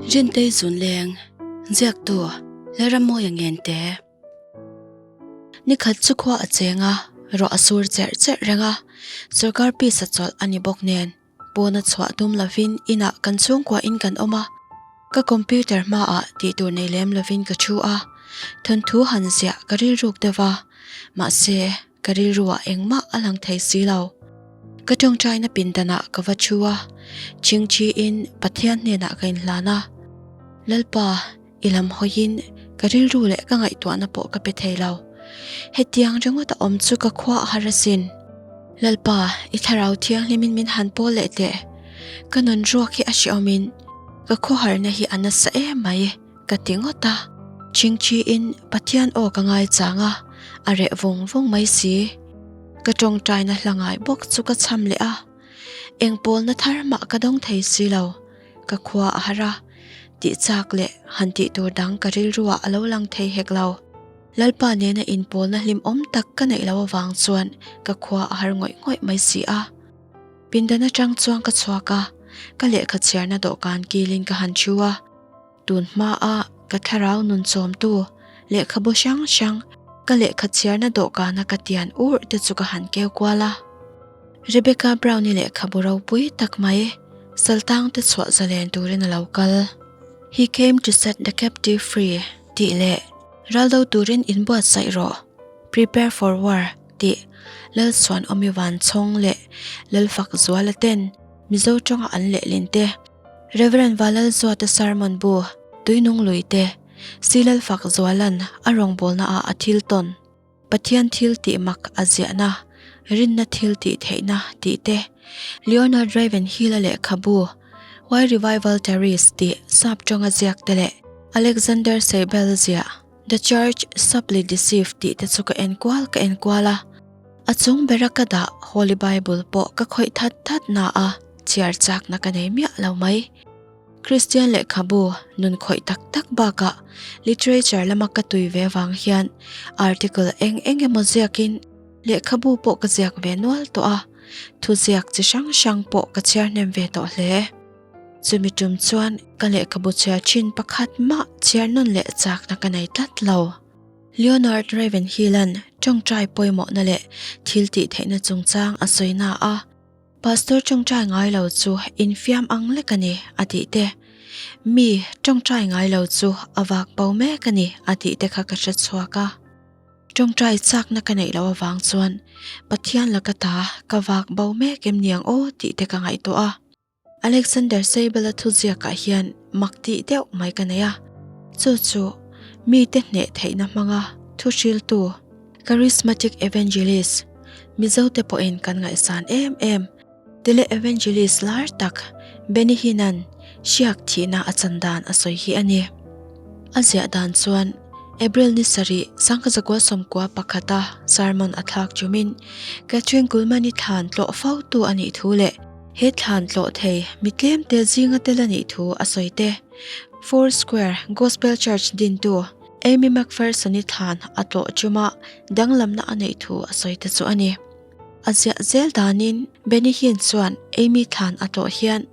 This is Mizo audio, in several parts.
Rintei Zunleng, Ziaktu, Lalrammawia Ngente. Nikhat chu khua a cheng a, ruah a sur cherh cherh reng a, sorkar pisa chawlh a ni bawk nen pawna chhuah tum lovin inah kan chhungkua in kan awm a, ka computer hmaah tih tur nei lem lovin ka thu a, thawnthu han ziah ka rilruk deuh va, mahse Ka rilruah engmah a lang thei si lo. Ka tawngtaina pindanah ka va thu a, chingchiin Pathian hnenah ka inhlan a. Lalpa, i lam hawiin ka rilru leh ka ngaihtuahna pawh ka pe thei lo. Hetiang ringawt a awm chu ka khua a har asin. Lalpa, i thlarau thianghlimin min han pawl leh teh. Ka nun ruak hi a hreawmin ka khawharna hi a nasa em mai. Ka ti ngawt a, chingchiin Pathian aw ka ngaichang a, a reh vawng vawng mai si. Ka tawngtaina hla ngai bawk chu ka cham leh a, eng pawlna thar mah ka dawng thei si lo, ka khua a har a, tih chak leh han tih tur dang ka rilruah a lo lang thei hek lo. Lalpa nena inpawlna hlimawm tak ka neih loh avang chuan ka khua a har ngawih ngawih mai si a. Pindan atang chuan ka chhuak a, ka lehkha chhiarna dawhkan kilin ka han thu a. Tun hmaa ka thlarau nun chawmtu lehkhabu hrang hrang ka lehkha chhiarna dawhkana ka tian urh te chu ka han keu kual a. Rebecca Brown-i lehkhabu ropui tak mai Saltang te chhuah zalen turin a lo kal. He came to set the captive free tih leh Raldo turin inbuatsaih rawh, Prepare for war, tih Lalchhuan Awmi Vanchhawng leh Lalfakzuala ten Mizo tawnga an lehlin te Rev. Valalzuata sermon bu Tuinung lui te Silal fak zualan a rawngbawlna ah a thil tawn, Pathian thil tih mak a ziahna, rinna thil tih theihna tih te, Leonard Ravenhill-a lehkhabu Why Revival Tarries tih sap tawnga ziak te leh Alexander Seibel ziah The Church Subtly Deceived tih te chu ka en kual ka en kual a. A chung bera ka dah Holy Bible pawh ka khawih that that na a, chhiar chakna ka nei miah lo mai. Kristian lehkhabu nun khawih tak tak bakah literature lama ka tui ve vang hian article eng eng emaw ziakin lehkhabu pawh ka ziak ve nual tawh a, thuziak chi hrang hrang pawh ka chhiar hnem ve tawh hle. Chumi tum chuan ka lehkhabu chhiar thin pakhat mah chhiar nawn leh chakna ka nei tlat lo. Leonard Ravenhill-a'n tawngtai pawimawhna leh thil tih theihna chungchang a sawi na a, Pastor tawngtai ngai lo chu infiam ang lek a ni a tih te, Mi tawngtai ngai lo chu a vak bo mek a ni a tih te kha ka hre chhuak a. Tawngtai chakna ka neih loh avang chuan Pathian laka ta ka vak bo mek em niang aw tih te ka ngaihtuah a. Alexander Seibel-a thuziakah hian mak tih deuh mai ka nei a, chu chu mite hneh theihna hmanga thuhriltu, charismatic evangelist, Mizote pawhin kan ngaihsan em em, tele-evangelist lar tak Benny Hinn-a'n hriak thihna a chan dan a sawi hi a ni. A ziah dan chuan April ni sarih sangkazakua sawmkua pakhata sermon a thlak chumin Kathryn Kuhlman-i thlan tlawh fotu a nih thu leh He thlan tlawh thei mi tlemte zinga tel a nih thu a sawi te. Four Square Gospel Church dintu Aimee McPherson-i thlan a tlawh chuma danglamna a neih thu a sawi te chu a ni. A ziah zel danin Benny Hinn chuan Aimee thlan a tlawh hian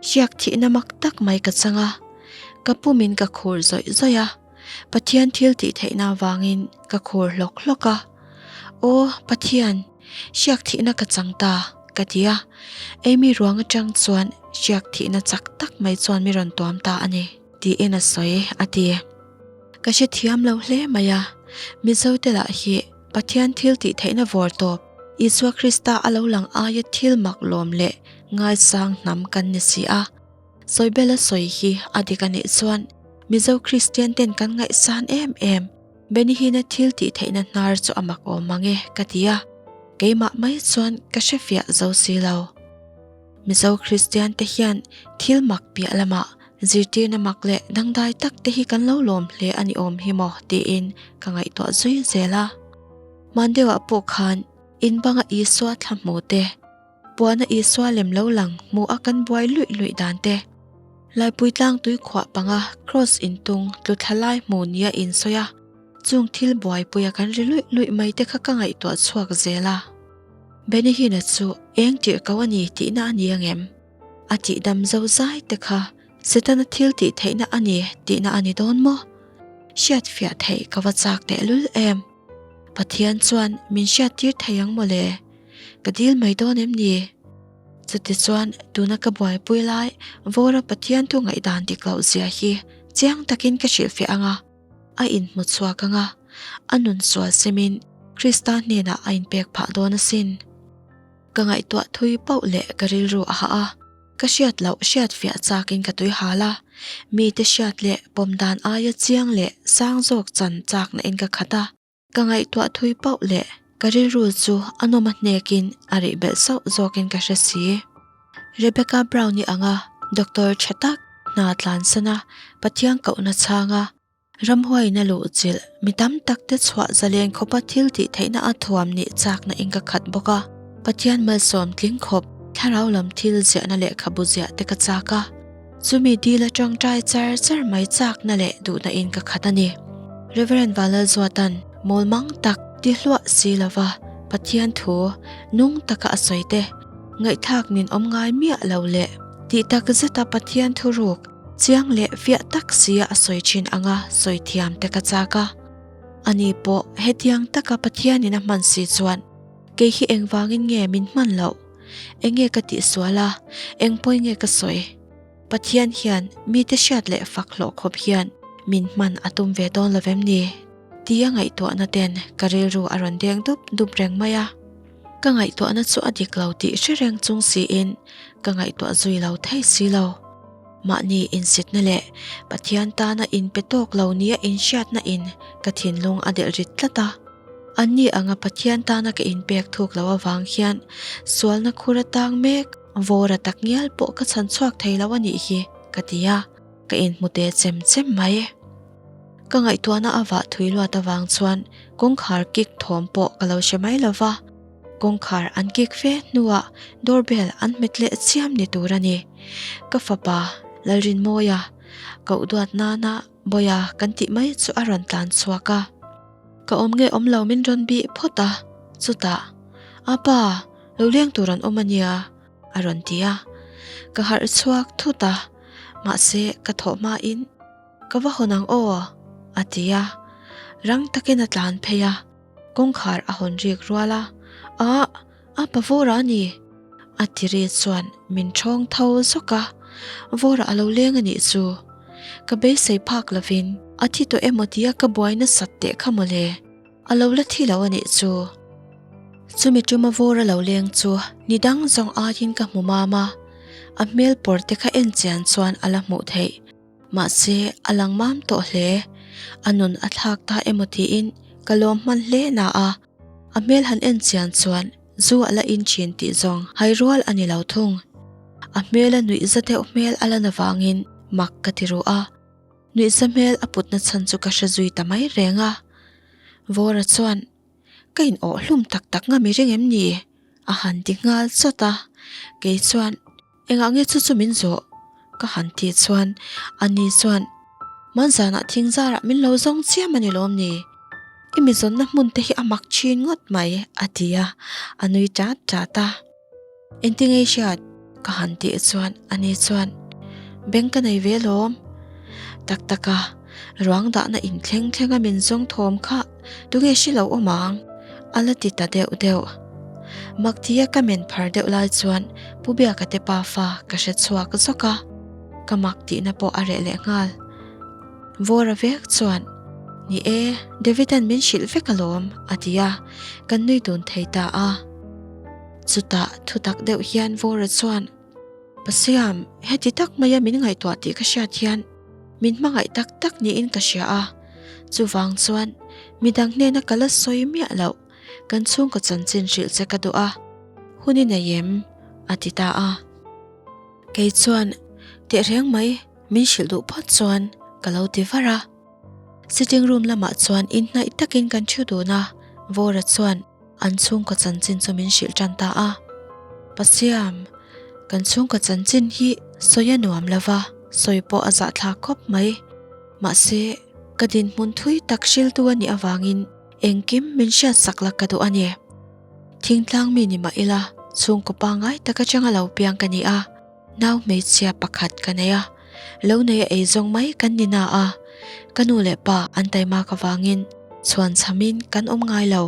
hriak thihna mak tak mai ka chang a, ka pumin ka khur zawih zawih a, Pathian thil tih theihna avangin ka khur hlawk hlawk a. Aw Pathian! Hriak thihna ka chang ta, ka ti a. Amy ruang atang chuan hriak thihna chak tak mai chuan mi rawn tuam ta a ni, tiin a sawi, a ti. Ka hrethiam lo hle mai a, Mizote lah hi Pathian thil tih theihna vawr tawp, Isua Krista a lo lang aia thil mak lawm leh ngaisang hnam kan ni si a. Sawibela sawi hi a dik a nih chuan Mizo Kristian ten kan ngaihsan em em. Benny hina thil tih theihna hnar chu a mak awm mang e ka ti a, keimah mai chuan ka hre fiah zo si lo. Mizo Kristian te hian thil mak piah lamah zirtirna mak leh dangdai tak te hi kan lo lawm hle a ni awm hi maw tiin ka ngaihtuah zui zel a. Hmandeuhah pawh khan in banga Isua thla hmu te, Puana Isua lem lo lang hmuh a kan buai luih luih dan te, Laipui tlang tui khuah panga Kraws intung tlu thla lai hmu nia insawi a, chung thil buaipuia kan ri luih luih mai te kha ka ngaihtuah chhuak zel a. Benihina chu eng tirh ko a ni tihna a ni angem? A tihdam zo zai te kha. Setana thil tih theihna a ni tihna a ni dawn maw? Hriat fiah theih ka va chak tehlul em? Pathian chuan min hriat tir thei ang mawle? Ka dil mai dawn em ni? Chutichuan tuna ka buaipui lai vawra Pathian thu ngaihdan dik loh zia hi chiang takin ka hrilhfiah ang a, a inhmu chhuak ang a, a nun sual semin Krista hnenah a inpek phah dawn asin. Ka ngaihtuah thui pauh leh ka rilru a hah a, ka hriat loh hriat fiah chakin ka tui hal a, mite hriat leh pawm dan aia chiang leh sang zawk chan chakna in ka khat a. Ka ngaihtuah thui pauh leh ka rilru chu a nawm a hnekin a rih belh sauh zawkin ka hre si. Rebecca Brown-i anga doctor tha tak hna tlansan a, Pathian kohna chhanga Ramhuaina luh chilh mi tam tak te chhuah zalen khawpa thil tih theihna a thuam nih chakna in ka khat bawk a. Pathian malsawm tling khawp thlarau lam thil ziahna lehkhabu ziah te ka chak a. Chumi dil atang tai char char mai chakna leh duhna in ka khat a ni. Reverend Vanlalzuatan mawl mang tak ti hluah si lova Pathian thu nung taka a sawi te ngaihthlak nin awm ngai miah lo leh tih tak zeta Pathian thu ruk Chiang leh fiah tak sia a sawi thin anga sawi thiam te ka chak a. Ani pawh hetiang taka Pathianin a hman si chuan kei hi engvangin nge min hman loh? Enge ka tihsual a, eng pawi nge ka sawi? Pathian hian mite hriat leh fak hlawh khawp hian min hman a tum ve dawn lo vem ni? Tia ngaihtuahna ten ka rilru a rawn deng dup dup reng mai a. Ka ngaihtuahna chu a dik lo tih hre reng chung siin ka ngaihtuah zui lo thei si lo. Mahni insitna leh Pathian tana inpe tawk lo nia inhriatna in ka thinlung a delh rit tlat a. Anni anga Pathian tana ka inpek thuk lo avang hian sualna khur atang mek vawra tak ngial pawh ka chhan chhuak thei lo a nih hi ka ti a, ka inhmu te chem chem mai. Ka ngaihtuahna a vah thui luat avang chuan kawngkhar kik thawm pawh ka lo hre mai lo va. Kawngkhar an kik fe hnuah doorbell an hmet leh chiam ni tur a ni. Ka fapa Lalrinmawia koh duat nana Bawia kan tih mai chu a rawn tlan chhuak a. Ka awm nge awm lo min rawn bih phawt a, chutah, Apa, lo leng tur an awm a nia, a rawn ti a. Ka harh chhuak thut a, mahse ka thawh hmain, Ka va hawn ang aw, a ti a. Rang takin a tlan phei a. Kawngkhar a hawn rik rual a, Ah! A pa Vawra a ni! A ti ri chuan min ṭhawng tho zawk a, Vawra a lo leng a nih chu. Ka beisei phak lovin a thi tawh emaw tia ka buai nasat teh kha mawle, a lo la thi lo a nih chu. Chumi ṭuma Vawra lo leng chu ni dang zawng aiin ka hmu mam a, a hmel pawr te kha en chian chuan a la hmuh theih. Mahse, a lang mam tawh hle. A nun a thlak ta emaw tiin ka lawm hman hle na a, a hmel han en chian chuan zu a la in thin tih zawng hai rual a ni lo thung. A hmel a nuih za deuh hmel a lan avangin mak ka ti ruh a, nuih za hmel a putna chhan chu ka hre zui ta mai reng a. Vawra chuan, Ka in awh hlum tak tak nga mi ring em ni? a han ti nghal chawt a, kei chuan, Engah nge chu chu min zawh? Ka han tih chuan ani chuan Hmanzanah thingzarah min lo zawng chiam a ni lawm ni? I mi zawnna hmun te hi a mak thin ngawt mai a ti a, a nui tat tat a. Engti ngei hriat? Ka han tih chuan ani chuan Beng ka nei ve lawm. Tak tak a, ruang dahna inthleng thleng a min zawng thawm kha tunge hre lo awm ang? A la ti ta deuh deuh. Maktia ka men phar deuh lai chuan Pu Biaka te pa fa ka hre chhuak zawk a, ka mak tihna pawh a reh leh nghal. Vawra vek chuan, Ni e, David-a'n min hrilh vek alawm, a ti a, kan nui dun thei ta a. Chutah thutak deuh hian Vawra chuan, Pasiam, heti tak maia min ngaihtuah tih ka hriat hian min hmangaih tak tak niin ka hria a, chuvang chuan midang hnena ka la sawi miah loh kan chhungkaw chanchin hrilh che ka duh a, hun i nei em? a ti ta a. Kei chuan, Tehreng mai, min hrilh duh phawt chuan ka lo ti var a. Sitting room lamah chuan inhnaih takin kan thu dun a, Vawra chuan, An chhungkaw chanchin chu min hrilh tan ta a. Pasiam, kan chhungkaw chanchin hi sawi a nuam lo va, sawi pawh a zahthlak khawp mai. Mahse, ka dinhmun thui tak hriltu a nih avangin engkim min hriatsak la ka duh a ni. Thingtlang mi ni mah ila, chhungkaw pangngai tak atanga lo piang ka ni a, nau hmeichhia pakhat ka nei a. Lo nei a ei zawng mai kan ni na a, ka nu leh pa an taimak avangin chhuan chhamin kan awm ngai lo.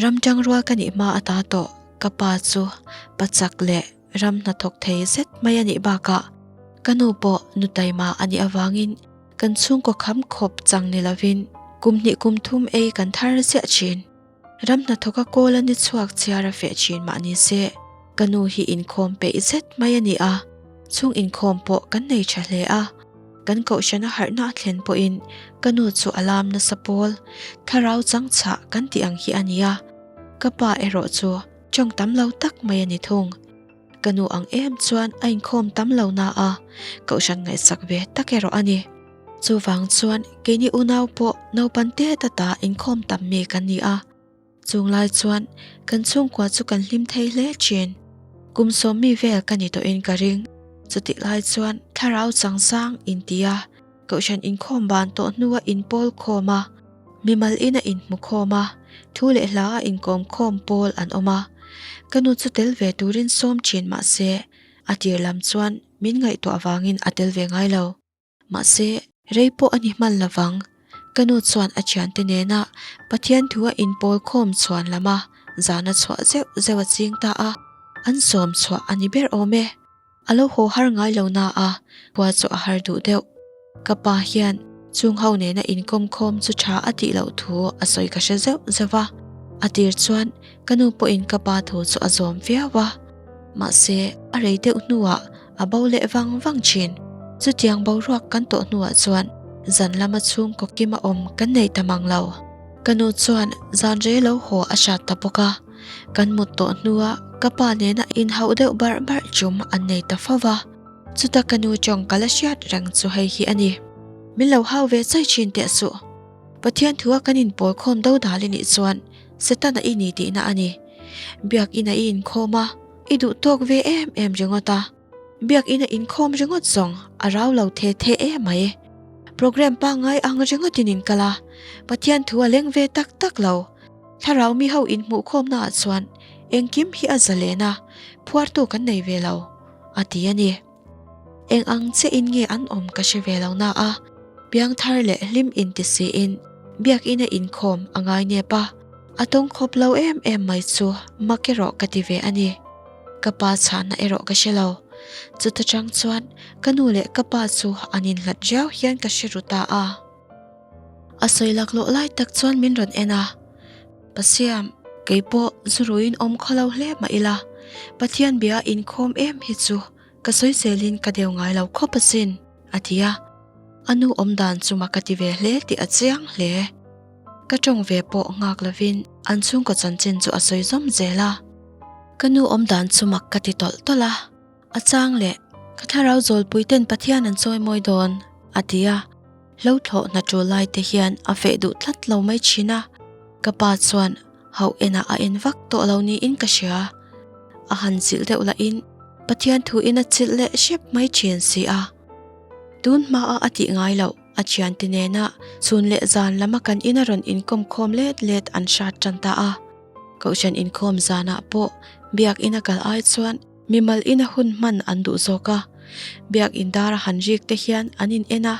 Ram tangrual ka nih hma ata tawh ka pa chu pa chak leh ram hnathawk thei zet mai a nih bakah ka nu pawh nu taima a nih avangin kan chhungkaw kham khawp chang ni lovin kum hnih kum thum ei kan thar ziah thin. Ram hnathawka kawl a ni chhuak chhiar a feh thin mah ni se ka nu hi inkhawm peih zet mai a ni a, chhung inkhawm pawh kan nei tha hle a, kan kohhran a harhna a thlen pawhin ka nu chu a lam nasa pawl, thlarau chang chhah kan tih ang hi a ni a, ka pa erawh chu tawng tam lo tak mai a ni thung. Ka nu ang em chuan a inkhawm tam lo na a, kohhran ngaihsak ve tak erawh a ni. Chuvang chuan keini unau pawh naupan te tata inkhawm tam mi kan ni a. Chung lai chuan kan chhungkua chu kan hlim thei hle thin. Kum sawmmi vel ka ni tawhin ka ring. Chutih lai chuan thlarau changsang inti a, kohhran inkhawm ban tawh hnua inpawl khawm a, mimal ina inhmu khawm a, thu leh hla a inkawm khawm pawl an awm a. Ka nu chu tel ve turin sawm thin mah se, a tir lam chuan min ngaihtuah avangin a tel ve ngai lo. Mahse, rei pawh a ni hman lovang. Ka nu chuan a thiante nena Pathian thu a inpawl khawm chhuan lama zana chhuah zeuh zeuh a ching ta a, an sawm chhuah a ni ber awm e. A lo haw har ngai lo na a, khua chu a har duh deuh. Ka pa hian chung ho nena inkawm khawm chu tha a tih loh thu a sawi ka hre zeuh zeuh a. A tir chuan ka nu pawhin ka pa thu chu a zawm viau a. Mahse, a rei deuh hnuah a bo leh vang vang thin. Chutiang boruak kan tawh hnuah chuan zan lama chhungkaw kim a awm kan nei ta mang lo. Ka nu chuan zan rei lo haw a hrat ta bawk a, kan mut tawh hnua ka pa nena inhauh deuh barh barh chum an nei ta fo va. Chuta ka nu tawng ka la hriat reng chu hei hi a ni. Min lo hau ve chai thin teh suh. Pathian thua kan inpawl khawm do dal i nih chuan Setana i ni tihna a ni. Biakina i inkhawm a. I duh tawk ve em em ringawt a, biakina inkhawm ringawt zawng a rau lo the the em mai. Programme pangngai ang ringawtin in kal a, Pathian thu a leng ve tak tak lo. Thlarau mi ho inhmuhkhawmna ah chuan engkim hi a zalen a, phuartu kan nei ve lo, a ti a ni. Eng ang che in nge an awm ka hre ve lo na a, piangthar leh hlim inti siin biakina inkhawm a ngai nep a, a tawng khawp lo em em mai chu mak erawh ka ti ve a ni. Ka pa chhahna erawh ka hre lo. Chuta chang chuan ka nu leh ka pa chu an inhlat riau hian ka hre ru ta a. A sawi laklawh lai tak chuan min rawn en a, Pasiam, kei pawh zu ruiin awm khaw lo hle mah ila, Pathian bia inkhawm em hi chu ka sawiselin ka deu ngai lo khawp asin, a ti a. A nu awm dan chu mak ka ti ve hle tih a chiang hle. Ka tawng ve pawh nghak lovin an chhungkaw chanchin chu a sawi zawm zel a. Ka nu awm dan chu mak ka ti tawlh tawlh a. A chang leh, Ka thlarau zawlpui ten Pathian an chawi mawi dawn, a ti a. Hlo thlawh hna tul lai te hian a feh duh tlat lo mai thin a. Ka pa chuan hauh enah a en vak tawh lo niin ka hria. A han zilh deuh lahin Pathian thuin a chilh leh hrep mai thin si a. Tun hmaa a tih ngai loh a thiante nena chhun leh zan lama kan ina rawn inkawm khawm let let an hrat tan ta a. Kohhran inkhawm zanah pawh biakina kal ai chuan Mimal ina hun hman an duh zawk a, biak indar a han rik te hian an in en a,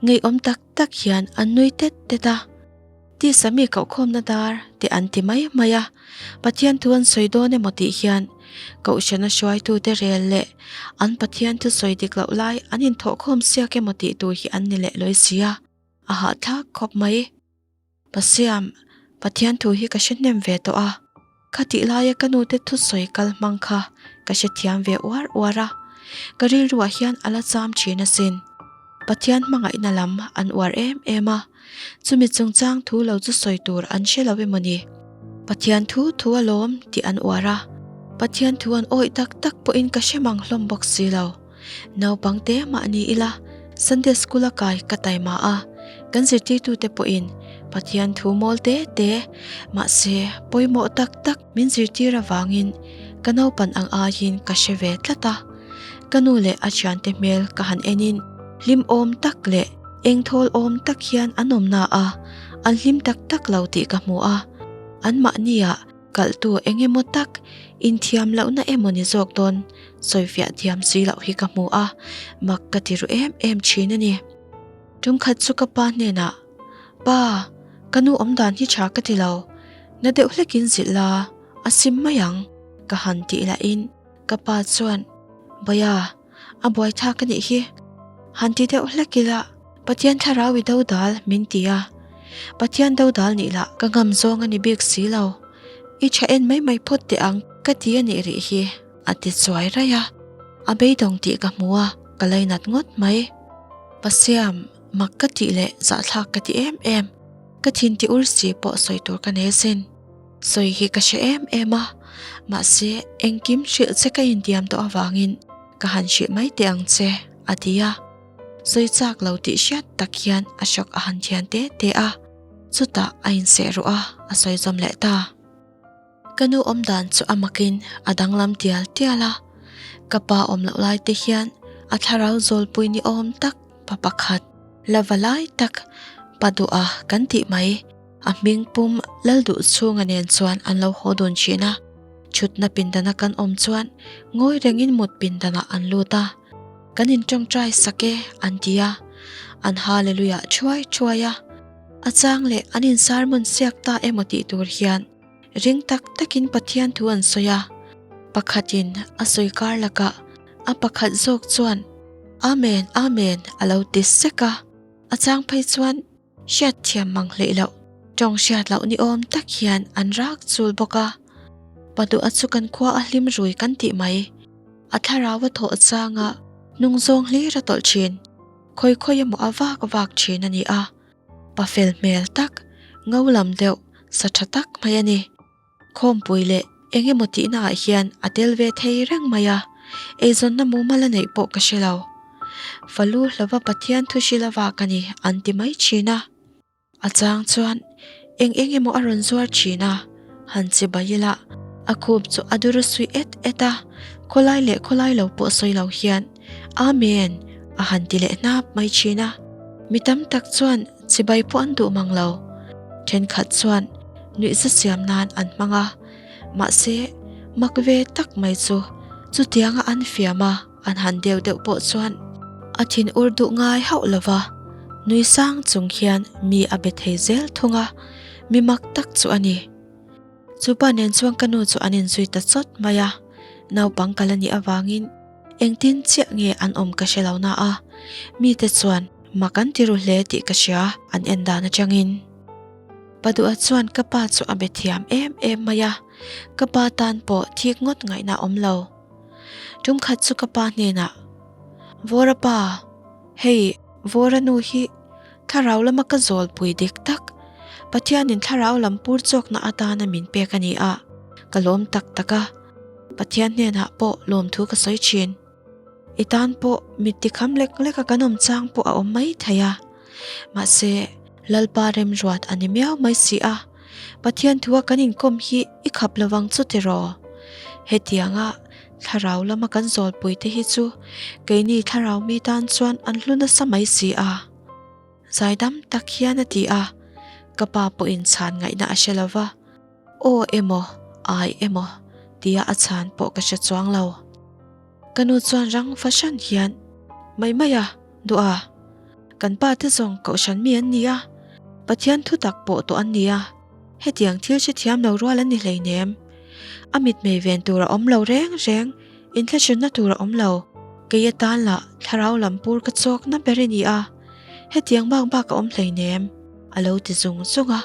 ngeiawm tak tak hian an nui tet tet a. Tisa mi kohkhawmna dar te an ti mai mai a, Pathian thu an sawi dawn emaw tih hian Kohhrana hruaitute rel leh an Pathian thu sawi dik loh lai an inthawhkhawm siak emaw tih tur hi an ni leh lawi si a, a hahthlak khawp mai. Pasiam, Pathian thu hi ka hre hnem ve tawh a, khatih laia ka nute thusawi kal hmang kha ka hrethiam ve uar uar a, ka rilruah hian a la cham thin asin. Pathian hmangaihna lam an uar em em a, chumi chungchang thu lo chu sawi tur an hre lo emaw ni? Pathian thu thu alawm tih an uar a, Pathian thu an awih tak tak pawhin ka hre mang hlawm bawk si lo. Naupang te mah ni ila, Sunday School a kai ka taima a, kan zirtirtute pawhin Pathian thu mawl te te, mahse pawimawh tak tak min zirtir avangin ka naupan ang aiin ka hre ve tlat a. Ka nu leh a thiante hmel ka han enin hlim awm tak leh engthawl awm tak hian an awm na a, an hlim tak tak lo tih ka hmu a, anmahniah. Kalhtu eng emaw tak, inthiam lohna emaw ni zawk dawn sawifiah thiam si loh hi ka hmu a, mak ka ti ru em em thin a ni. Tumkhat chu ka pa hnenah, Pa, ka nu awmdan hi tha ka ti lo, na deuh hlekin zilh la, a sim mai ang, ka han tih lahin ka pa chuan, Bawia, a buaithlak a nih hi, han ti deuh hlek ila Pathian thlarau i dodal min ti a, Pathian dodal nih lah ka ngam zawng a ni bik si lo, i tha en mai mai phawt teh ang ka ti a nih rih hi a ti chuai raih a, a beidawng tih ka hmu a, ka lainat ngawt mai. Pasiam, mak ka tih leh zahthlak ka ti em em, ka thin ti ur si pawh sawi tur ka nei asin. Sawi hi ka hre em em a, mahse engkim hrilh che ka intiam tawh avangin ka han hrilh mai teh ang che, a ti a. Sawi chak lo tih hriat tak hian a hrawk a han thian te te a, chutah a inseh ruh a, a sawi zawm leh ta. Ka nu awm dan chu a makin a danglam tial tial a, ka pa awm loh lai te hian a thlarau zawlpui ni awm tak pa pakhat, la va lai tak pa duha kan tih mai, a hming pum Lalduhchhunga nen chuan an lo haw dun thin a, chhutna pindana kan awm chuan ngawi rengin mut pindanah an lut a. Kan inṭawngṭai sak e an ti a, an Hallelujah ṭhuai ṭhuai a. A chang leh an insarmon siak ta emaw tih tur hian ring tak takin Pathian thu an sawi a. Pakhatin a sawi kar lakah a pakhat zawk chuan Amen, Amen a lo ti sek a. A chang phei chuan Hriatthiam mang hleih loh, tawng hriat loh ni awm tak hian an rak chul bawk a. Paduha chu kan khua a hlim rui kan tih mai. A thlarau a thawh changa hnung zawng hlir a tawlh thin. Khawi khawi emaw a vak vak thin a ni a. Pa fel hmel tak, ngo lam deuh, sa tha tak mai a ni. Khawmpui leh eng emaw tihna ah hian a tel ve thei reng mai a, eizawnna mumal a neih pawh ka hre lo. Falu hlova Pathian thu hrilh avak a ni an ti mai thin a. A chang chuan eng eng emaw a rawn zuar thin a, han chi bai ila a khup chu a dur suih et et a, khawlai leh khawlai lo pawh sawi lo hian Amen a han ti leh hnap mai thin a. Mi tam tak chuan chibai pawh an duh mang lo. Thenkhat chuan nuihza siam nan an hmang a, mahse mak ve tak mai chu chutianga an fiam a, an han deuh deuh pawh chuan a thin ur duh ngai hauh lo va, nui sang chung hian mi a be thei zel thung a, mi mak tak chu a ni. Chupa nen chuan ka nu chu an inzui ta chawt mai a, naupang kal a nih avangin engtin chiah nge an awm ka hre lo na a, mite chuan mak an ti ru hle tih ka hria an en dan atangin. Paduha chuan ka pa chu a be thiam em em mai a, ka pa tan pawh thik ngawt ngaihna a awm lo. Tumkhat chu ka pa hnenah, Vawra pa, hei Vawra nu hi thlarau lama ka zawlpui dik tak, Pathianin thlarau lam pur chawkna atana min pek a ni a, ka lawm tak tak a, Pathian hnenah pawh lawmthu ka sawi thin. I tan pawh mit tikham lek lek a kan awm chang pawh a awm mai thei a, mahse Lalpa remruat a ni miau mai si a, Pathian thua kan inkawm hi i khap lovang chu tiraw? Hetianga thlarau lama kan zawlpui te hi chu keini thlarau mi tan chuan an hlu nasa mai si a. Zaidam tak hian a ti a, ka pa pawhin chhan ngaihna a hre lova, Aw emaw, ai emaw tia a chhan pawh ka hre chuang lo. Ka nu chuan rang fahran hian, Mai mai a, duh a. Kan pa te zawng kohhran mi an ni a, Pathian thu tak pawh tawh an ni a, hetiang thil hrethiam lo rual an ni hleinem. A mitmei ven tur a awm lo reng reng, inthlahrunna tur a awm lo. Kei atan lah thlarau lam pur ka chawkna ber i ni a, hetiang bak bak a awm hleinem, a lo ti zung zung a.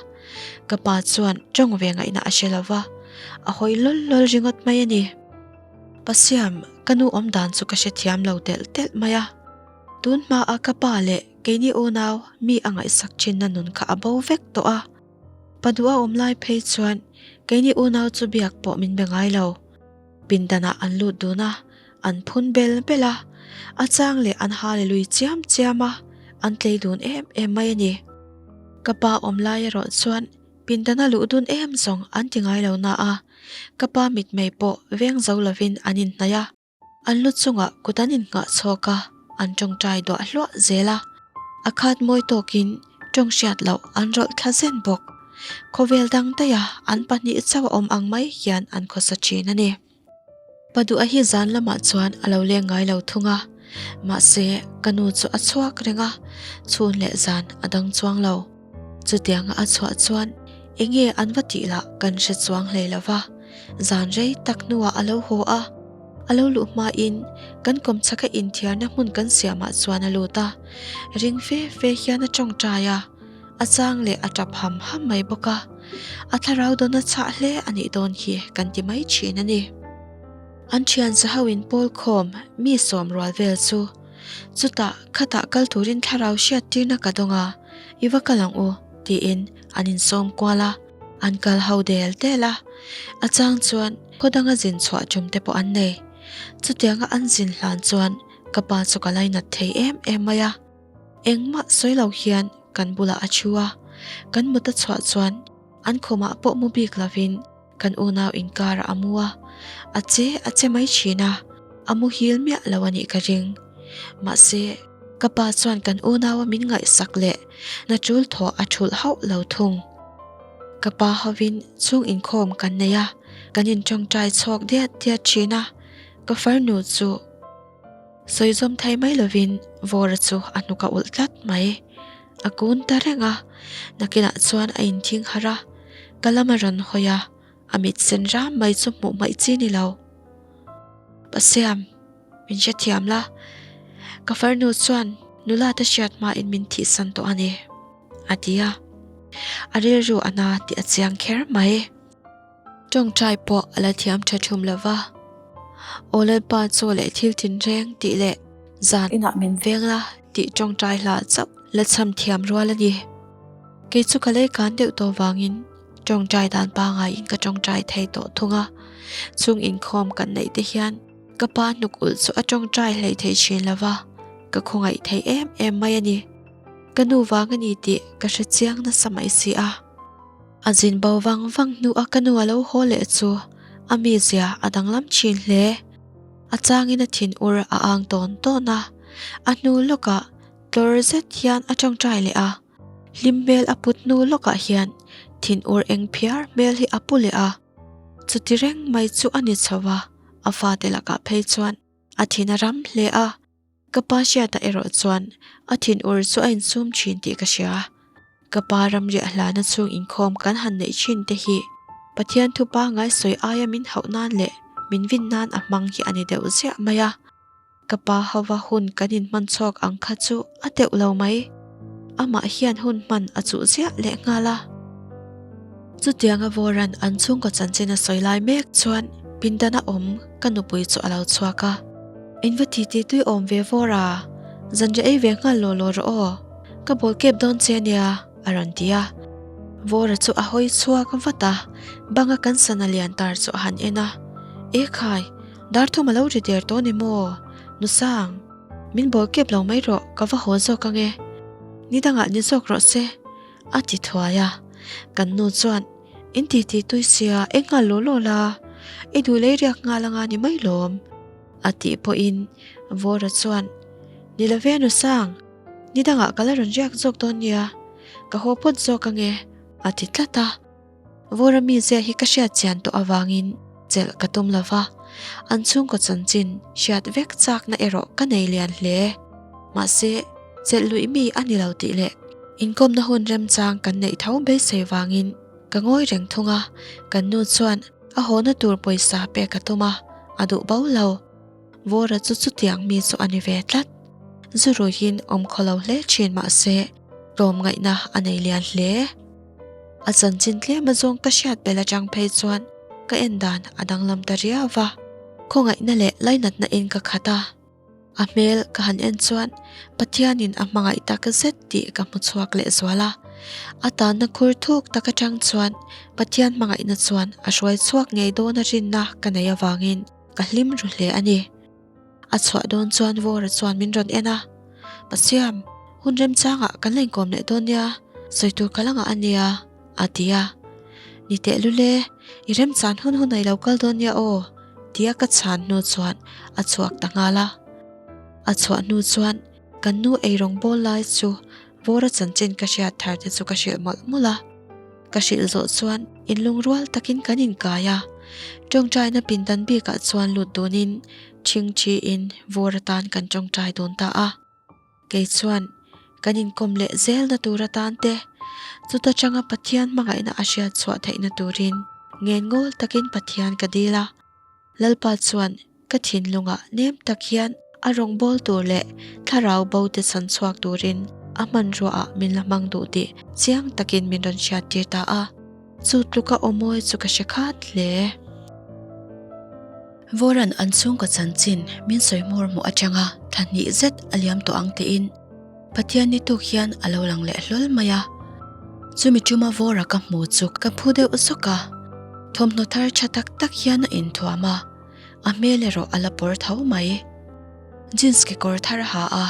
Ka pa chuan tawng ve ngaihna a hre lo va, a hawi lawl lawl ringawt mai a ni. Pasiam, ka nu awm dan chu ka hrethiam lo telh telh mai a. Tun hmaa ka pa leh keini unau mi a ngaihsak thinna nun kha a bo vek tawh a. Pa duh a awm lai phei chuan keini unau chu biak pawh min be ngai lo. Pindanah an lut dun a, an phun bel bel a, a chang leh an hallelui chiam chiam a, an tlei dun em em mai a ni. Ka pa awm lai erawh chuan Pindana luh dun em zawng an ti ngai lo na a, ka pa mitmei pawh veng zo lovin an inhnaih a, an lu chungah kut an innghah chhawk a, an tawngtai duah hluah zel a, a khat mawi tawkin tawng hriat loh an rawlh thla zen bawk. Khawvel dang daiha an pahnih chauh a awm ang mai hian an khawsa thin a ni. Paduha hi zan lamah chuan a lo leng ngai lo thung a, mahse ka nu chu a chhuak reng a, chhun leh zan a dang chuang lo. Chutianga a chhuah chuan enge an va tih lah kan hre chuang hlei lo va, zan rei tak hnuah a lo haw a, a lo luh hmain kan kawmchhaka inthiarna hmun kan siamah chuan a lut a, ring fe fe hian a tawngtai a. A chang leh a tap ham ham mai bawk a, a thlarau dawn a chhah hle a nih dawn hi kan ti mai thin a ni. An thian zaho in pawl khawm mi sawm rual vel chu chutah khatah kal turin thlarau hriat tirna ka dawng a, i va kal ang u tiin an insawm kual a, an kal ho del del a, a chang chuan khaw danga zin chhuah tum te pawh an nei. Chutianga an zin hlan chuan ka pa chu ka lainat thei em em mai a. Engmah sawi lo hian kan bulah a thu a, kan mut a chhuah chuan an khumah pawh mu bik lovin kan unau inkarah a mu a, a che a che mai thin a, a muhil miah lo a nih ka ring. Mahse, ka pa chuan kan unaua min ngaihsak leh na tul thawh a thulh hauh lo thung. Ka pa hovin chhung inkhawm kan nei a, kan intawngtai chhawk diat diat thin a, ka farnu chu. Sawi zawm thei mai lovin Vawra chu a hnuk a ulh tlat mai. A kun ta reng a, nakinah chuan a inthing harh a, ka lam a rawn hawi a, a mit sen ram mai chu hmuh hmaih chi ni lo. Pasiam, min hrethiam la, ka farnu chuan nula te hriat hmain min thihsan tawh a ni, a ti a. A rilru a na tih a chiang kher mai. Tawngtai pawh a la thiam tha thum lo va, Aw Lalpa chaw leh thil tinreng tih leh zan inah min veng la tih tawngtai hla chauh la chham thiam rual a ni. Kei chu ka lei kan deuh tawh vangin tawngtai dan pangaiin ka tawngtai thei tawh thung a, chung inkhawm kan neih te hian ka pa hnuk ulh chu a tawngtai hlei thei thin lo va, ka khawngaih thei em em mai a ni. Ka nu vang a ni tih ka hre chiang nasa mai si a. A zin bo vang vang hnu a ka nu a lo haw leh chu a mizia a danglam thin hle. A changin a thin ur a ang tawn tawn a, a hnu lawkah tlawr zet hian a tawngtai leh a. Hlim hmel a put hnu lawkah hian thin ur eng phiar hmel hi a pu leh a. Chuti reng mai chu a ni chho a, a fate lakah phei chuan a thin a ram hle a. Ka pa hriatah erawh chuan a thinur chu a insum thin tih ka hria. Ka pa ramriah hlana chhung inkhawm kan han neih thin te hi Pathian thu pangngai sawi aia min hauh nan leh min vin nan a hmang hi a ni deuh ziah mai a. Ka pa hova hun kan inhman chhuak ang kha chu a teuh lo mai. Amah hian hun hman a chuh ziah leh nghal a. Chutianga Vawran an chhungkaw chanchin a sawi lai mek chuan pindana awm ka nupui chu a lo chhuak a. In va ti ti tui awm ve Vawr a, zanriah ei ve nghal law law rawh aw, ka bawl kep dawn che nia, a rawn ti a. Vawra chu a hawi chhuak vat a, banga kan sana lian tar chu a han en a. E khai, dar thum a lo ri der tawh ni maw, Nusang? Min bawl kep lo mai rawh, ka va haw zawk ang e. Ni dangah ni zawk rawh se, a ti thuai a. Kan nu chuan, In ti ti tui sia, eng nghal law law la, i duh lei riak nghal anga ni mai lawm, a tih pawhin Vawra chuan, Ni lo ve nu sang, ni dangah ka la rawn riak zawk dawn nia, ka haw phawt zawk ang e, a ti tlat a. Vawra mizia hi ka hriat chian tawh avangin chelh ka tum lo va, an chhungkaw chanchin hriat vek chakna erawh ka nei lian hle. Mahse, chelh luih mi a ni lo tih leh inkawmna hun remchang kan neih tho beisei vangin ka ngawi reng thung a, kan nu chuan a hawna tur pawisa pek a tum a, a duh bo lo. Vawra chu chutiang mi chu a ni ve tlat. Zu ruihin awm khaw lo hle thin mah se tlawmngaihna a nei lian hle. A chanchin tlem azawng ka hriat bel atang phei chuan ka en dan a danglam ta riau va, khawngaihna leh lainatna in ka khat a. A hmel ka han en chuan Pathianin a hmangaih tak zet tih ka hmu chhuak leh zual a. A tanna khur thuk tak atang chuan Pathian hmangaihna chuan a hruai chhuak ngei dawn a rinna ka nei avangin ka hlim ru hle a ni. A chhuah dawn chuan Vawra chuan min rawn en a, Pasiam, hun remchangah kan la inkawm leh dawn nia, sawi tur ka la ngah a nia, a ti a. Ni teh lule, i remchan hun hun a i lo kal dawn nia aw, tia ka chhan hnu chuan a chhuak ta nghal a. A chhuah hnu chuan kan nu eirawng bawl lai chu Vawra chanchin ka hriat thar te chu ka hrilh mawlh mawlh a. Ka hrilh zawh chuan inlungrual takin kan inkai a, tawngtaina pindan bikah chuan lut dunin ṭhingṭhiin vawr atan kan tawngtai dun ta a. Kei chuan kan inkawm leh zelna tur atan te, chuta changa Pathian hmangaihna a hriat chhuah theihna turin ngengawl takin Pathian ka dil a. Lalpa chuan ka thinlungah nem tak hian a rawngbâwl tur leh thlarau bo te chhan chhuak turin a hmanruaah min la hmang duh tih chiang takin min rawn hriattir ta a. Chu tluka aw mawi chu ka hre khat hle. Vawran an chhungkaw chanchin min sawi hmawr hmuh atanga thla hnih zet a liam tawh ang tiin Pathian ni tuk hian a lo lang leh hlawl mai a. Chumi tuma Vawra ka hmu chu ka phu deuh zawk a, thawmhnaw thar tha tak tak hian a inthuam a, a hmel erawh a la pawr tho mai. Jeans kekawr thar a ha a,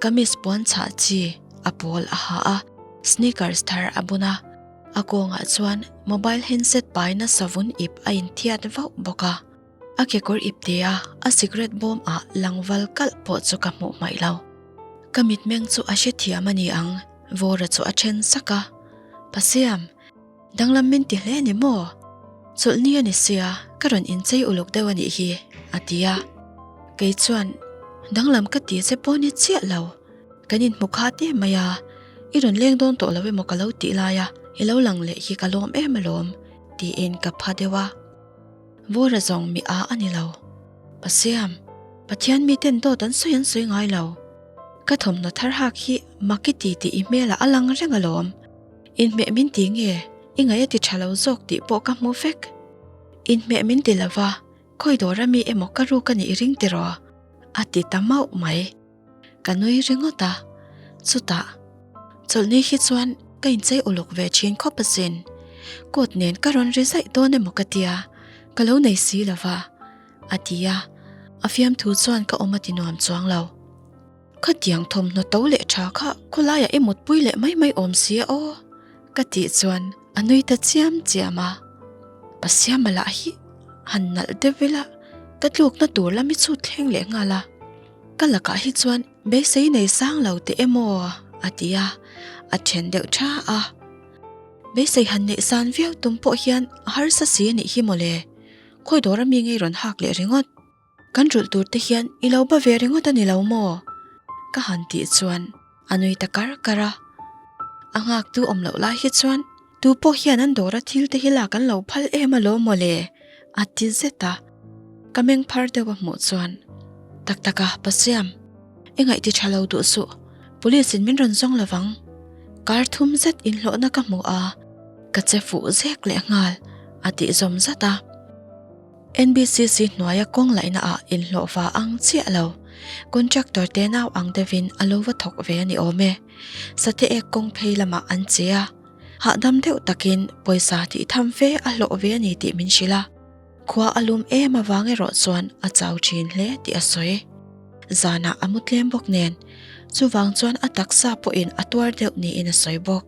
kamis puan chhah chi a pawl a ha a, sneakers thar a bun a, a kawngah chuan mobile handset paina savun ip a inthiat vauh bawk a. A kekawr ipte a a cigarette bawm ah langval kalh pawh chu ka hmuh hmaih lo. Ka mitmeng chu a hrethiam a ni ang, Vawra chu a then sak a. Pasiam, danglam min ti hle ni maw? Chawlhni a ni sia, ka rawn inchei uluk deuh a nih hi, a ti a. Kei chuan, danglam ka ti che pawh ni chiah lo, kan inhmu khat em mai a, i rawn leng dawn tawh lo emaw ka lo tih lai a, i lo lang leh hi ka lawm em alawm, tiin ka pha deuh a. Vawra zawng mi a a ni lo. Pasiam, Pathian miten dawt an sawi an sawi ngai lo. Ka thawmhnaw thar hak hi mak i ti tih i hmelah a lang reng alawm. Inhmeh min ti nge, i ngaih a ti tha lo zawk tih pawh ka hmu vek. Inhmeh min ti lo va, khawi dawra mi emaw ka ruk a nih i ring tiraw? A ti ta mauh mai. Ka nui ringawt a, chutah chawlhni hi chuan ka inchei uluk ve thin khawp asin. Coat nen ka rawn ri zaih dawn emaw ka tia, ka lo nei si lo va, a ti a, a fiamthu chuan ka awm a ti nuam chuang lo. Khatiang thawmhnaw to leh tha kha khawlaiah i mutpui leh mai mai awm si a aw, ka tih chuan a nui ta chiam chiam a. Pasiama lah hi han nalh deuh ila ka tlukna tur lam hi chhut thleng leh nghal a. Ka lakah hi chuan beisei nei sang lo teh emaw a ti a, a then deuh tha a. Beisei han neih san viau tum pawh hian a harsa si a nih hi mawle, khawi dawra mi ngei rawn hak leh ringawt. Kan rulh tur te hian i lo ba ve ringawt a ni lo maw? Ka han tih chuan a nui ta kar kar a. A nghaktu awm loh lai hi chuan Tu pawh hian an dawra thil te hi lak an lo phal em alawm mawle? a ti zet a. Ka meng phar deuh a hmuh chuan, Tak tak a, Pasiam, i ngaih ti tha lo duh suh, police in min rawn zawng lo vang. Kar thum zet inhlawhna ka hmu a, ka che fuh zek leh nghal, a tih zawm zat a. NBCC hnuaia kawng laihna ah inhlawh va ang chiah lo. Contractor te nau ang deuhin a lo va thawk ve a ni awm e. Sate ek kawng phei lamah an che a, hahdam deuh takin pawisa tih tham fe a hlawh ve a ni tih min hrilh a. Khua a lum em avang erawh chuan a chau thin hle tih a sawi. Zanah a mu tlem bawk nen, chuvang chuan a taksa pawhin a tuar deuh niin a sawi bawk.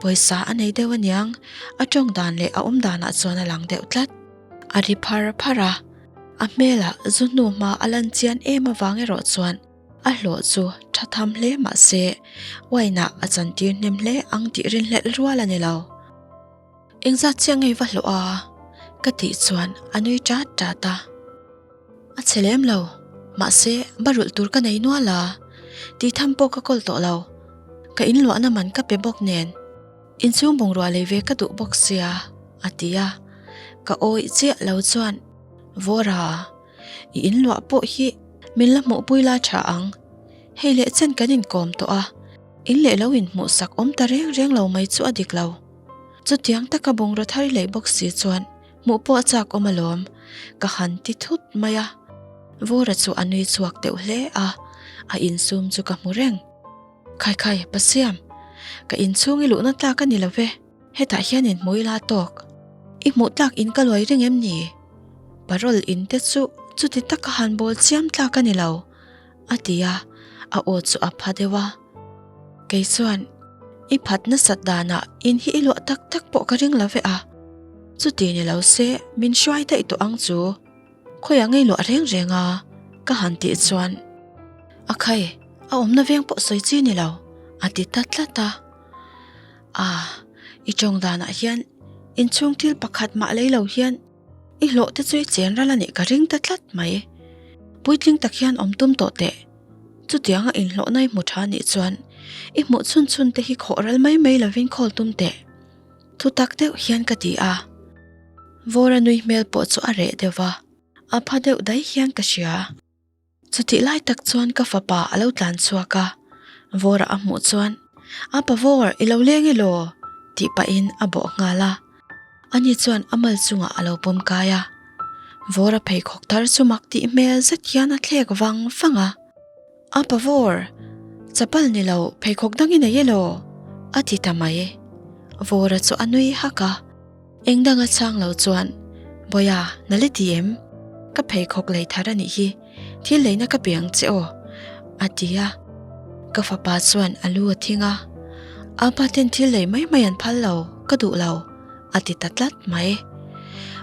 Pawisa a nei deuh aniang, a tawng dan leh a awm danah chuan a lang deuh tlat. A ri phar phar a, a hmelah zu hnu hma a lan chian em avang erawh chuan a hlawh chu tha tham hle mah se wine-ah a chantir hnem hle ang tih rinhlelh rual a ni lo. Engzat chiah ngei va hlawh a? ka tih chuan a nui ṭat ṭat a. A chhe lem lo, mahse ba rulh tur ka nei nual a, tih tham pawh ka kawl tawh lo. Ka inluahna man ka pe bawk nen, inchhung bungrua lei ve ka duh bawk sia, a ti a. Ka awih chiah lo chuan, Vawra, i inluah pawh hi min la hmuhpui la tha ang. Hei leh chen kan inkawm tawh a, in leh lo inhmuhsak awm ta reng reng lo mai chu a dik lo. Chutiang taka bungraw thar i lei bawk si chuan Hmuh pawh a chak awm alawm, ka han ti thut mai a. Vawra chu a nui chhuak deuh hle a, a insum chu ka hmu reng. Khai khai, Pasiam, ka inchhung i luhna tlak a ni lo ve, hetah hian inhmu ila tawk. I hmuh tlak in ka luai reng em ni? Parol in te chu chuti taka han bawl chiam tlak a ni lo, a ti a, a aw chu a pha deuh a. Kei chuan, I phat nasat danah in hi i luah tak tak pawh ka ring lo ve a, chuti ni lo se min hruai daih tawh ang chu, khawiah ngei luah reng reng a? ka han tih chuan, A khai, a awmna veng pawh sawi chi ni lo, a ti ta tlat a. Ah, I tawng danah hian inchhung thil pakhat mah lei lo hian i hlawh te chu i chen ral a nih ka ring ta tlat mai. Puitling tak hian awm tum tawh teh. Chutianga inhlawhna i hmu tha nih chuan i hmuh chhun chhun te hi khawh ral mai mai lovin khawl tum teh. Thu tak deuh hian ka ti a. Vawra nui hmel pawh chu a reh deuh va, a pha deuh daih hian ka hria. Chutih lai tak chuan ka fapa a lo tlan chhuak a, Vawra a hmuh chuan, Apa Vawr, i lo leng elaw? tih pahin a bawh nghal a. Ani chuan a mal chungah a lo pawm kai a. Vawra pheikhawk thar chu mak tih hmel zet hian a thlek vang vang a. Apa Vawr, chapal ni lo pheikhawk dang i nei elaw? a ti ta mai. Vawra chu a nui hak a. Eng danga chhang lo chuan, Bawiha, na le ti em? Ka pheikhawk lei thar a nih hi, thil leina ka pe ang che aw, a ti a. Ka fapa chuan a lu a thing a, Apa ten thil lei mai mai an phal lo, ka duh lo, a ti ta tlat mai.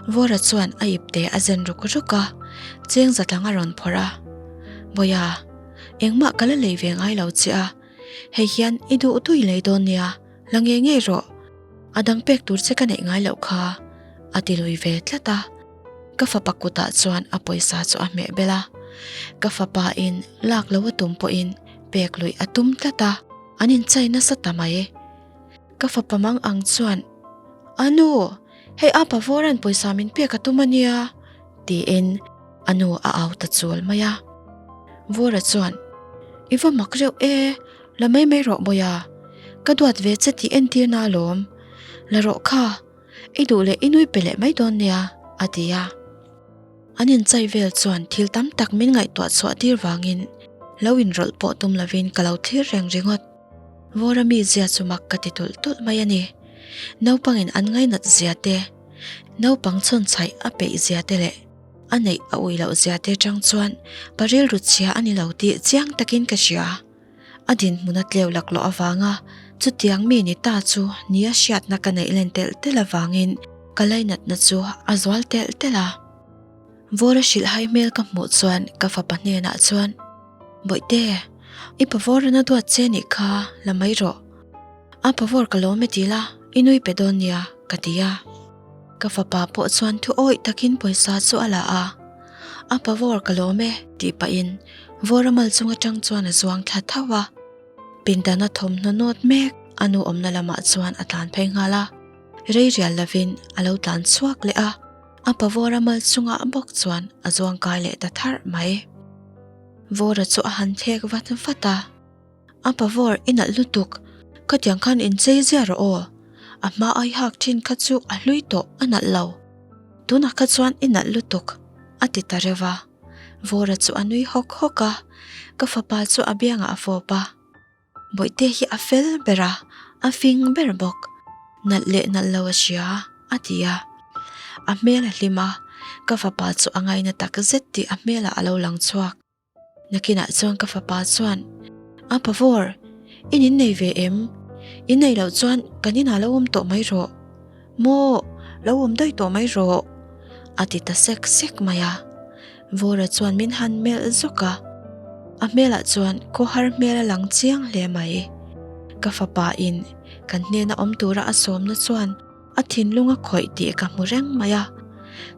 Vawra chuan a ipte a zen ruk ruk a, cheng zatlang a rawn phawrh a, Bawiha, engmah ka la lei ve ngai lo che a, hei hian i duh duh i lei dawn nia, la ngei ngei rawh. A dang pek tur che ka neih ngai loh kha, a ti lui ve tlat a. Ka fapa kutah chuan a pawisa chu a hmeh bel a. Ka fapa in lak lo a tum pawhin pek luih a tum tlat a, an inchai nasa ta mai. Ka fapa mang ang chuan, A nu, hei a pavawra'n pawisa min pek a tum a nia, tiin a nu a au ta chul mai a. Vawra chuan, I va mak reuh e, La mai mai rawh Bawiha, ka duat ve che tih entirna alawm. La rawh kha, i duh leh i nui pe leh mai dawn nia, a ti a. An inchai vel chuan thil tam tak min ngaihtuah chhuah tir vangin lo inrawlh pawh tum lovin ka lo thlir reng ringawt. Vawra mi zia chu mak ka ti tulh tulh mai a ni. Naupangin an ngainat zia te, naupang chhawnchhaih a peih zia te leh a neih a ui loh zia te chang chuan pa rilru chhia a ni lo tih chiang takin ka hria. A dinhmun a tleu laklawh avanga chutiang mi ni ta chu nia hriatna ka neih len telh telh avangin ka lainatna chu a zual telh telh a. Vawra hrilh hai hmel ka hmuh chuan ka fapa hnenah chuan, Bawihte, i pavawrana duat che nih kha la mai rawh. A pavawr ka lawm e ti la, i nui pe dawn nia, ka ti a. Ka fapa pawh chuan thu awih takin pawisa chu a la a. A pavawr ka lawm e, tih pahin Vawra mal chung atang chuan a zuang thla tho a. Pindana thawmhnaw nawt mek a nu awmna lamah chuan a tlan phei nghal a. Rei rial lovin a lo tlan chhuak leh a, a pavawra mal chungah bawk chuan a zuang kai leh ta tharh mai. Vawra chu a han thlek vat vat a. A pavawr i nalh lutuk, khatiang khan inchei zia rawh aw. A hma ai hak thin kha chu a hlui tawh a nalh lo. Tunah kha chuan i nalh lutuk, a ti ta reuh a. Vawra chu a nui hawk hawk a, ka fapa chu a biangah a fawp a. Bawihte hi a fel ber a, a fing ber bawk. Nalh leh nalh lo a hria, a ti a. A hmel a hlim a, ka fapa chu a ngaina tak zet tih a hmelah a lo lang chhuak. Nakinah chuan ka fapa chuan, A pavawr, in innei ve em? In nei loh chuan kan inah lo awm tawh mai rawh. Maw, lo awm daih tawh mai rawh, a ti ta sek sek mai a. Vawra chuan min han melh zawk a, a hmelah chuan khawhar hmel a lang chiang hle mai. Ka fapa in kan hnena awm tura a sawmna chuan a thinlung a khawih tih ka hmu reng mai a,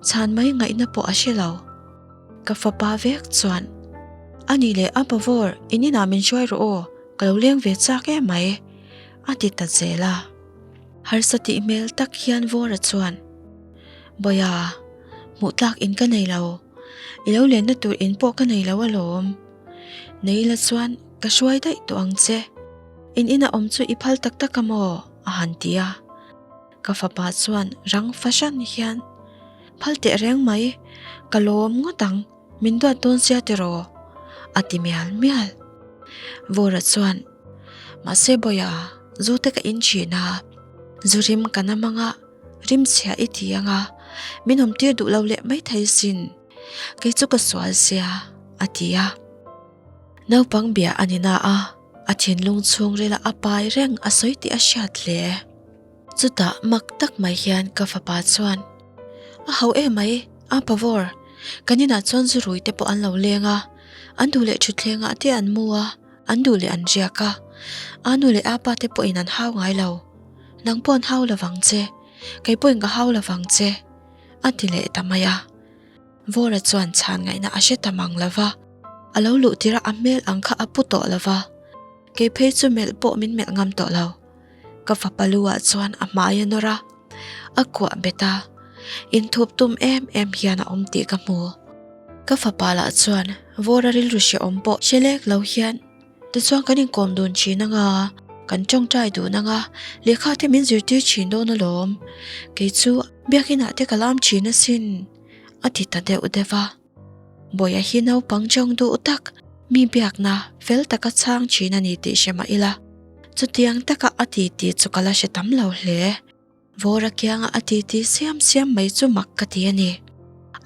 chhan mai ngaihna pawh a hre lo. Ka fapa vek chuan, A nih leh a pavawr, in inah min hruai rawh aw, ka lo leng ve chak em mai, a ti ta zel a. Harsa tih hmel tak hian Vawra chuan, Bawiha, hmuh tlak in ka nei lo, i lo lenna tur in pawh ka nei lo alawm. Nei la chuan ka hruai daih tawh ang che, in ina awm chu i phal tak tak a maw? a han ti a. Ka fapa chuan rang fahran hian, Phal teh reng mai, ka lawm ngawt ang, min duat dawn sia tiraw? a ti mial mial. Vawra chuan, Mahse Bawiha, zu te ka in thin a, zu rim ka na mang a, rim chhia i ti ang a, min awm tir duh lo leh maithei sin, kei chu ka sual sia, a ti a. Naupang bia a ni na a, a thinlung chhungrila a pai reng a sawi tih a hriat hle. Chutah mak tak mai hian ka fapa chuan, A ho em mai, a pavawr, kan inah chuan zu rui te pawh an lo leng a, an duh leh thutthlengah te an mu a, an duh leh an riak a, a nu leh a pa te pawhin an hau ngai lo. Nang paw'n hau lovang che, kei pawhin ka hau lovang che, a ti leh ta mai a. Vawra chuan chhan ngaihna a hre ta mang lo va, a lo luh tirh a a hmel ang kha a pu tawh lo va, kei phei chu melh pawh min melh ngam tawh lo. Ka fapa lu ah chuan a hmai a nawr a, a kuah bet a, inthup tum em em hian a awm tih ka hmu. Ka fapa lah chuan Vawra rilru hrehawm pawh hre lek lo hian Tichuan kan inkawm dun thin anga, kan tawngtai dun anga, lehkha te min zirtir thin dawn alawm. Kei chu biakinah te ka lam thin asin, a ti ta deuh deuh a. Bawiha hi naupang chawng duh tak, mi biakna fel taka chhang thin a ni tih hre mah ila, chutiang taka a ti tih chu ka la hre tam lo hle. Vawra kianga a titi siam siam mai chu mak ka ti a ni.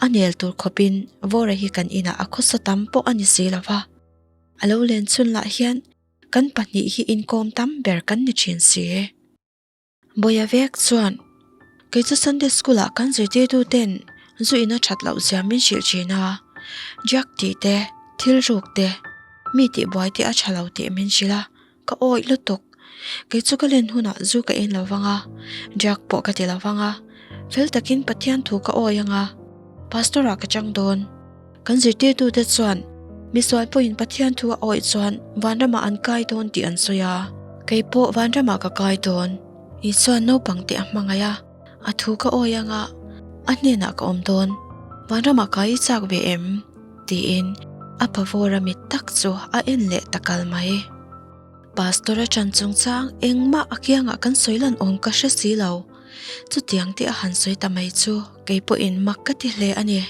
A nel tur khawpin Vawra hi kan inah a khawsa tam pawh a ni si lo va. A lo len chhun lah hian kan pahnih hi inkawm tam ber kan ni thin si. Bawiha vek chuan, Kei chu Sunday school ah kan zirtirtu ten zu in a that loh zia min hrilh thin a, drug tih te, thil ruk te, mi tih buai te a tha lo tih min hrilh a, ka awih lutuk. Kei chu ka len hunah zu ka en lo vang a, drug pawh ka ti lo vang a, fel takin Pathian thu ka awi ang a, pastor ah ka chang dawn. Kan zirtirtute chuan misual pawhin Pathian thu a awih chuan vanramah an kai dawn tih an sawi a. Kei pawh vanramah ka kai dawn. Isuan naupang te a hmangaih a, a thu ka awi anga a hnenah ka awm dawn. Vanramah kai i chak ve em? tiin a pavawra mit tak chu a en leh ta kal mai. Pastor a ṭan chungchang engmah a kiangah kan sawi lan awm ka hre si lo. Chutiang te a han sawi ta mai chu kei pawhin mak ka ti hle a ni.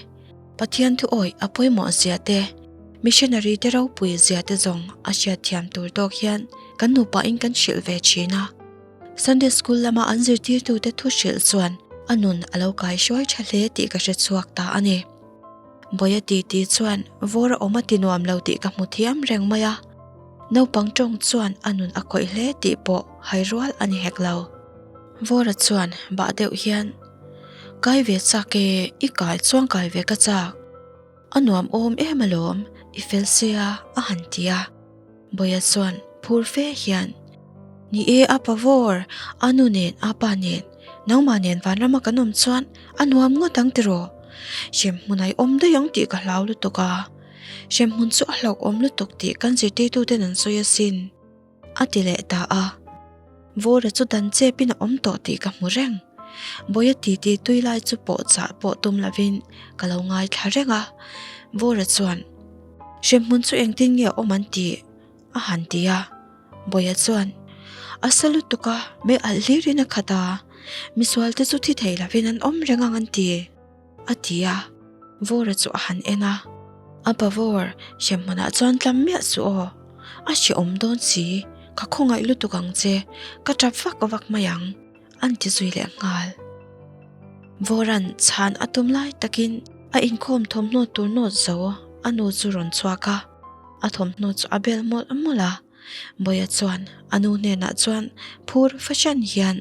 Pathian thu awih a pawimawh zia te, missionary te ropui zia te zawng a hriatthiam tur tawk hian kan nupain kan hrilh ve thin a. Sunday school lama an zirtirtute thu hrilh chuan a nun a lo kai hruai tha hle tih ka hre chhuak ta a ni. Bawiha titi chuan vawr a awm a ti nuam lo tih ka hmu thiam reng mai a. Naupang tawng chuan a nun a khawih hle tih pawh hai rual a ni hek lo. Vawra chuan bah deuh hian, Kai ve chak e, i kai chuan kai ve ka chak. A nuam awm em alawm, i fel sia a han ti a. Bawiha chuan phur fe hian, Ni e a pa Vawr, a nu nen a pa nen, nangmah nen vanrama kan awm chuan a nuam ngawt ang tiraw? Hremhmun a i awm daih ang tih ka hlau lutuk a. Hremhmun chu a hlauhawm lutuk tih kan zirtirtuten an sawi asin. A ti leh ta a. Vawra chu dan chepin a awm tawh tih ka hmu reng. Bawiha titi tui lai chu pawh chah pawh tum lovin ka lo ngaithla reng a. Vawra chuan, Hremhmun chu engtin nge a awm an tih? a han ti a. Bawiha chuan, A sa lutuk a, mei alh hlirin a khat a, misualte chu thi thei lovin an awm reng ang an ti. A ti a, Vawra chu a han en a. A pa Vawr, hremhmunah chuan tlam miah suh aw. A hrehawm dawn si, ka khawngaih lutuk ang che, ka tap vak vak mai ang, an ti zui leh nghal. Vawra'n chhan a tum lai takin a inkhawm thawmhnaw tur nawt zo a nu chu rawn chhuak a, a thawmhnaw chu a bel mawlh mawlh a. Bawiha chuan a nu hnenah chuan phur fahran hian,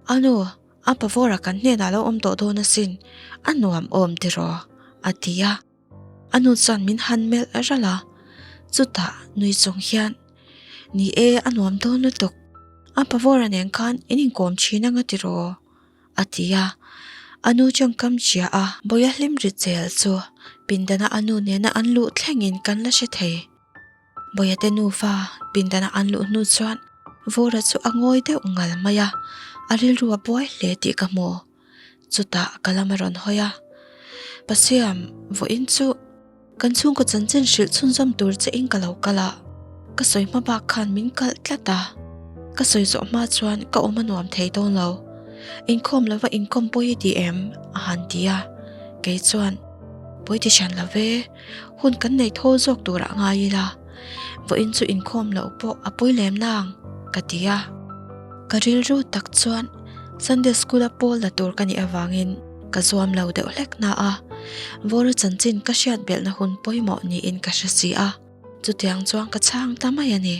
A nu, A pavawra kan hnenah lo awm tawh dawn asin, a nuam awm tiraw? a ti a. A nu chuan min han melh ralh a, chutah nui chung hian, Ni e, a nuam dawn lutuk. A pavawra nen khan in inkawm thin anga tiraw? a ti a. A nu tawngkam hria a Bawiha hlim ri chel chu pindana a nu nena an luh thlengin kan la hre thei. Bawiate nufa pindana an luh hnu chuan Vawra chu a ngawi deuh ngal mai a, a rilru a buai hle tih ka hmu. Chutah ka lam a rawn hawi a, Pasiam, vawiin chu kan chhungkaw chanchin hrilh chhunzawm tur che in ka lo kal a, ka sawi hma bak khan min kalh tlat a, ka sawi zawh hma chuan ka awm a nuam thei dawn lo. Inkhawm lova inkawm pawi i ti em? a han ti a, kei chuan, Pawi ti hran lo ve. Hun kan nei thawl zawk turah ngai ila, vawiin chu inkhawm loh pawh a pawi lem nang, ka ti a. Ka rilru tak chuan Sunday School-a pawl la tur ka nih avangin ka zuam lo deuh hlek na a, Vawra chanchin ka hriat belhna hun pawimawh niin ka hre si a, chutiang chuan ka chhang ta mai a ni.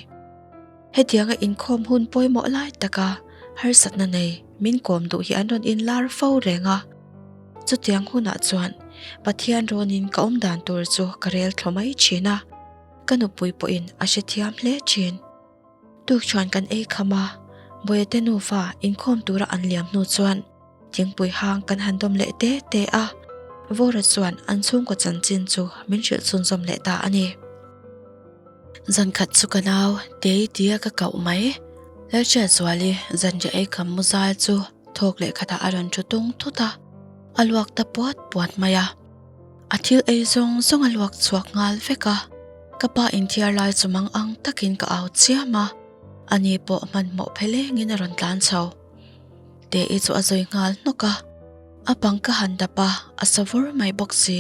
Hetianga inkhawm hun pawimawh lai taka harsatna nei min kawm duh hi an rawn inlar fo reng a. Chutiang hunah chuan Pathian rawnin ka awm dan tur chu ka rel thlo mai thin a, ka nupui pawhin a hrethiam hle thin. Tukṭhuan kan ei kham a, Bawihte nufa inkhawm tura an liam hnu chuan thingpui hang kan han dawm leh te te a, Vawra chuan an chhungkaw chanchin chu min hrilh chhunzawm leh ta a ni. Zankhat chu ka nau Tei tia ka kauh mai. Lalhriatzuali zanriah ei kham mu zal chu thawk leh khatah a rawn thu tung thut a, a luak ta puat puat mai a. A thil ei zawng zawng a luak chhuak nghal vek a, ka pa inthiar lai chu mang ang takin ka au chiam a, ani pawh hmanhmawh phelengin a rawn tlan chho. Tei chu a zawi nghal hnawk a, a pang ka han dap a, a sa vur mai bawk si.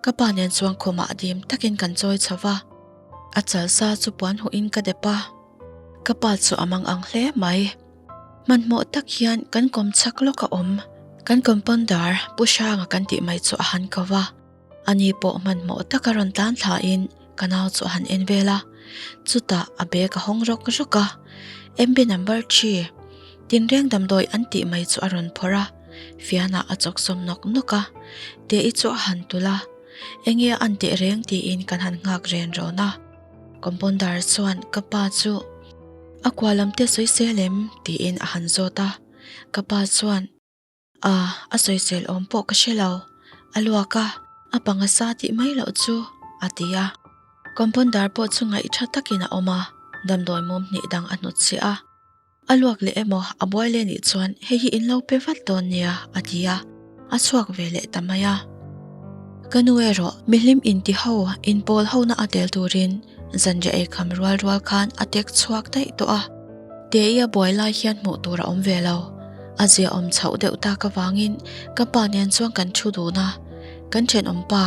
Ka pa nen chuan khumah dim takin kan chawi chho va, a chalsa chu puan huh in ka dep a, ka pa chu a mang ang hle mai. Hmanhmawh tak hian kan kawm chak lawk a awm, kan compounder Pu Hranga kan tih mai chu a han ko va, ani pawh hmanhmawh taka rawn tlan thlain ka nau chu a han en vel a, chutah a bag a hawng rawk rawk a, MB number thi tinreng damdawi an tih mai chu a rawn phawrh a, fianah a chawk sawm nawk nawk a, Tei chu a han tulh a, enge a an teh reng tiin kan han nghak ren rawn a. Compounder chuan ka pa chu a kua lam te sawisel em tiin a han zawt a, ka pa chuan a a sawisel awm pawh ka hre lo, a luak a, a panga sa tih mai loh chu a ti a. Compounder pawh chu ngaih tha takin a awm a, damdawi mum hnih dang a hnutchhiah a. A luak leh emaw a buai leh nih chuan hei hi in lo pe vat dawn nia a ti a, a chhuak ve leh ta mai a. Ka nu erawh mihlim inti ho inpawl hona a tel turin zanriah ei kham rual rual khan a tek chhuak daih tawh a. Tei a buai lai hian hmuh tur a awm ve lo. A ziaawm chhoh deuh tak avangin ka pa nen chuan kan thu dun a, kan thenawm pa,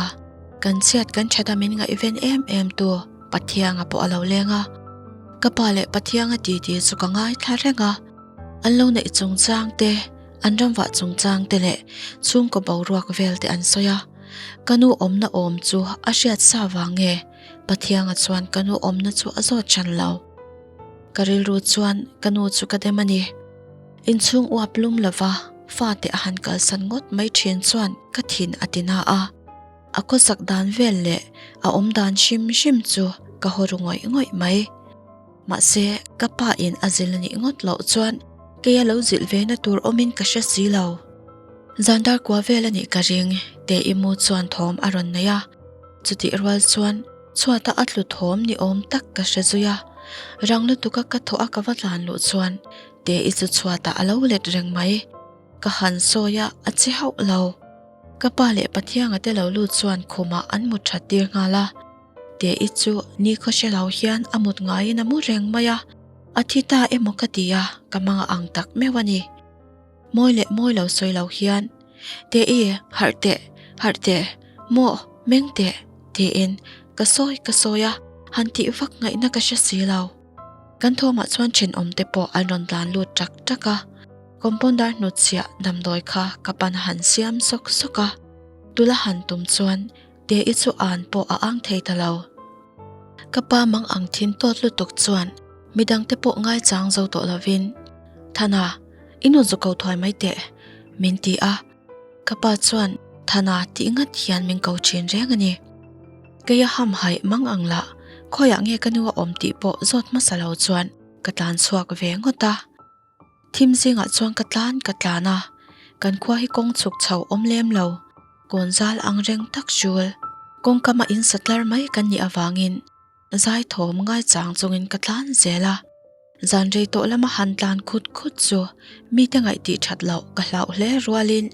kan chhiat kan that a min ngaihven em em tu, Pathianga pawh a lo leng a, ka pa leh Pathianga titi chu ka ngaithla reng a, an lo neih chungchang te, an ramvah chungchang te leh chhungkaw boruak vel te an sawi a, ka nu awmna awm chu a hriat sa vang nge Pathianga chuan ka nu awmna chu a zawt hran lo. Ka rilru chuan ka nu chu ka dem a ni. Inchhung uap lum lova fate a han kalsan ngawt mai thin chuan ka thin a ti na a. A khawsak dan vel leh a awm dan hrim hrim chu ka haw ru ngawih ngawih mai. Mahse, ka pa in a zilh anih ngawt loh chuan kei a lo zilh ve na tur awmin ka hre si lo. Zan dar kua vel anih ka ring, Tei mu chuan thawm a rawn nei a. Chutih rual chuan chhuata a tlu thawm ni awm tak ka hre zui a. Rang lutuka ka thawh a ka va tlan luh chuan Tei chu chhuatah a lo let reng mai. Ka han sawi a, a che hauh lo. Ka pa leh Pathianga te lo lut chuan khumah an mut that tir nghal a. Tei chu ni khaw hre lo hian a mut ngaiin a mu reng mai a, a thi ta emaw ka ti a, ka mang a ang tak meuh a ni. Mawi leh mawi lo sawi lo hian, Tei, harh teh, harh teh, maw, meng teh, tiin ka sawi ka sawi a, han tih vak ngaihna ka hre si lo. Kan thawmah chuan thenawmte pawh an rawn tlan lut ṭak ṭak a. Compounder hnutchhiah damdawi kha ka pan han siam sawk sawk a, tula han tum chuan Tei chu an pawh a ang thei ta lo. Ka pa mang ang thin tawt lutuk chuan midangte pawh ngaichang zo tawh lovin, Thana, i nu zu ko thuai mai teh, min ti a. Ka pa chuan Thana tih ngat hian min ko thin reng a ni. Keia hamhaih mang ang lah, khawiah nge ka nu a awm tih pawh zawt hmasa lo chuan ka tlan chhuak ve ngawt a. Thim zingah chuan ka tlan ka tlan a, kan khua hi kawng chhuk chho awm lem lo, kawn zal ang reng tak tul. Kawngkama in sa tlar mai kan nih avangin zai thawm ngaichang chungin ka tlan zel a. Zan rei tawh lama han tlan khut khut chu mite ngaih tih that loh ka hlauh hle rualin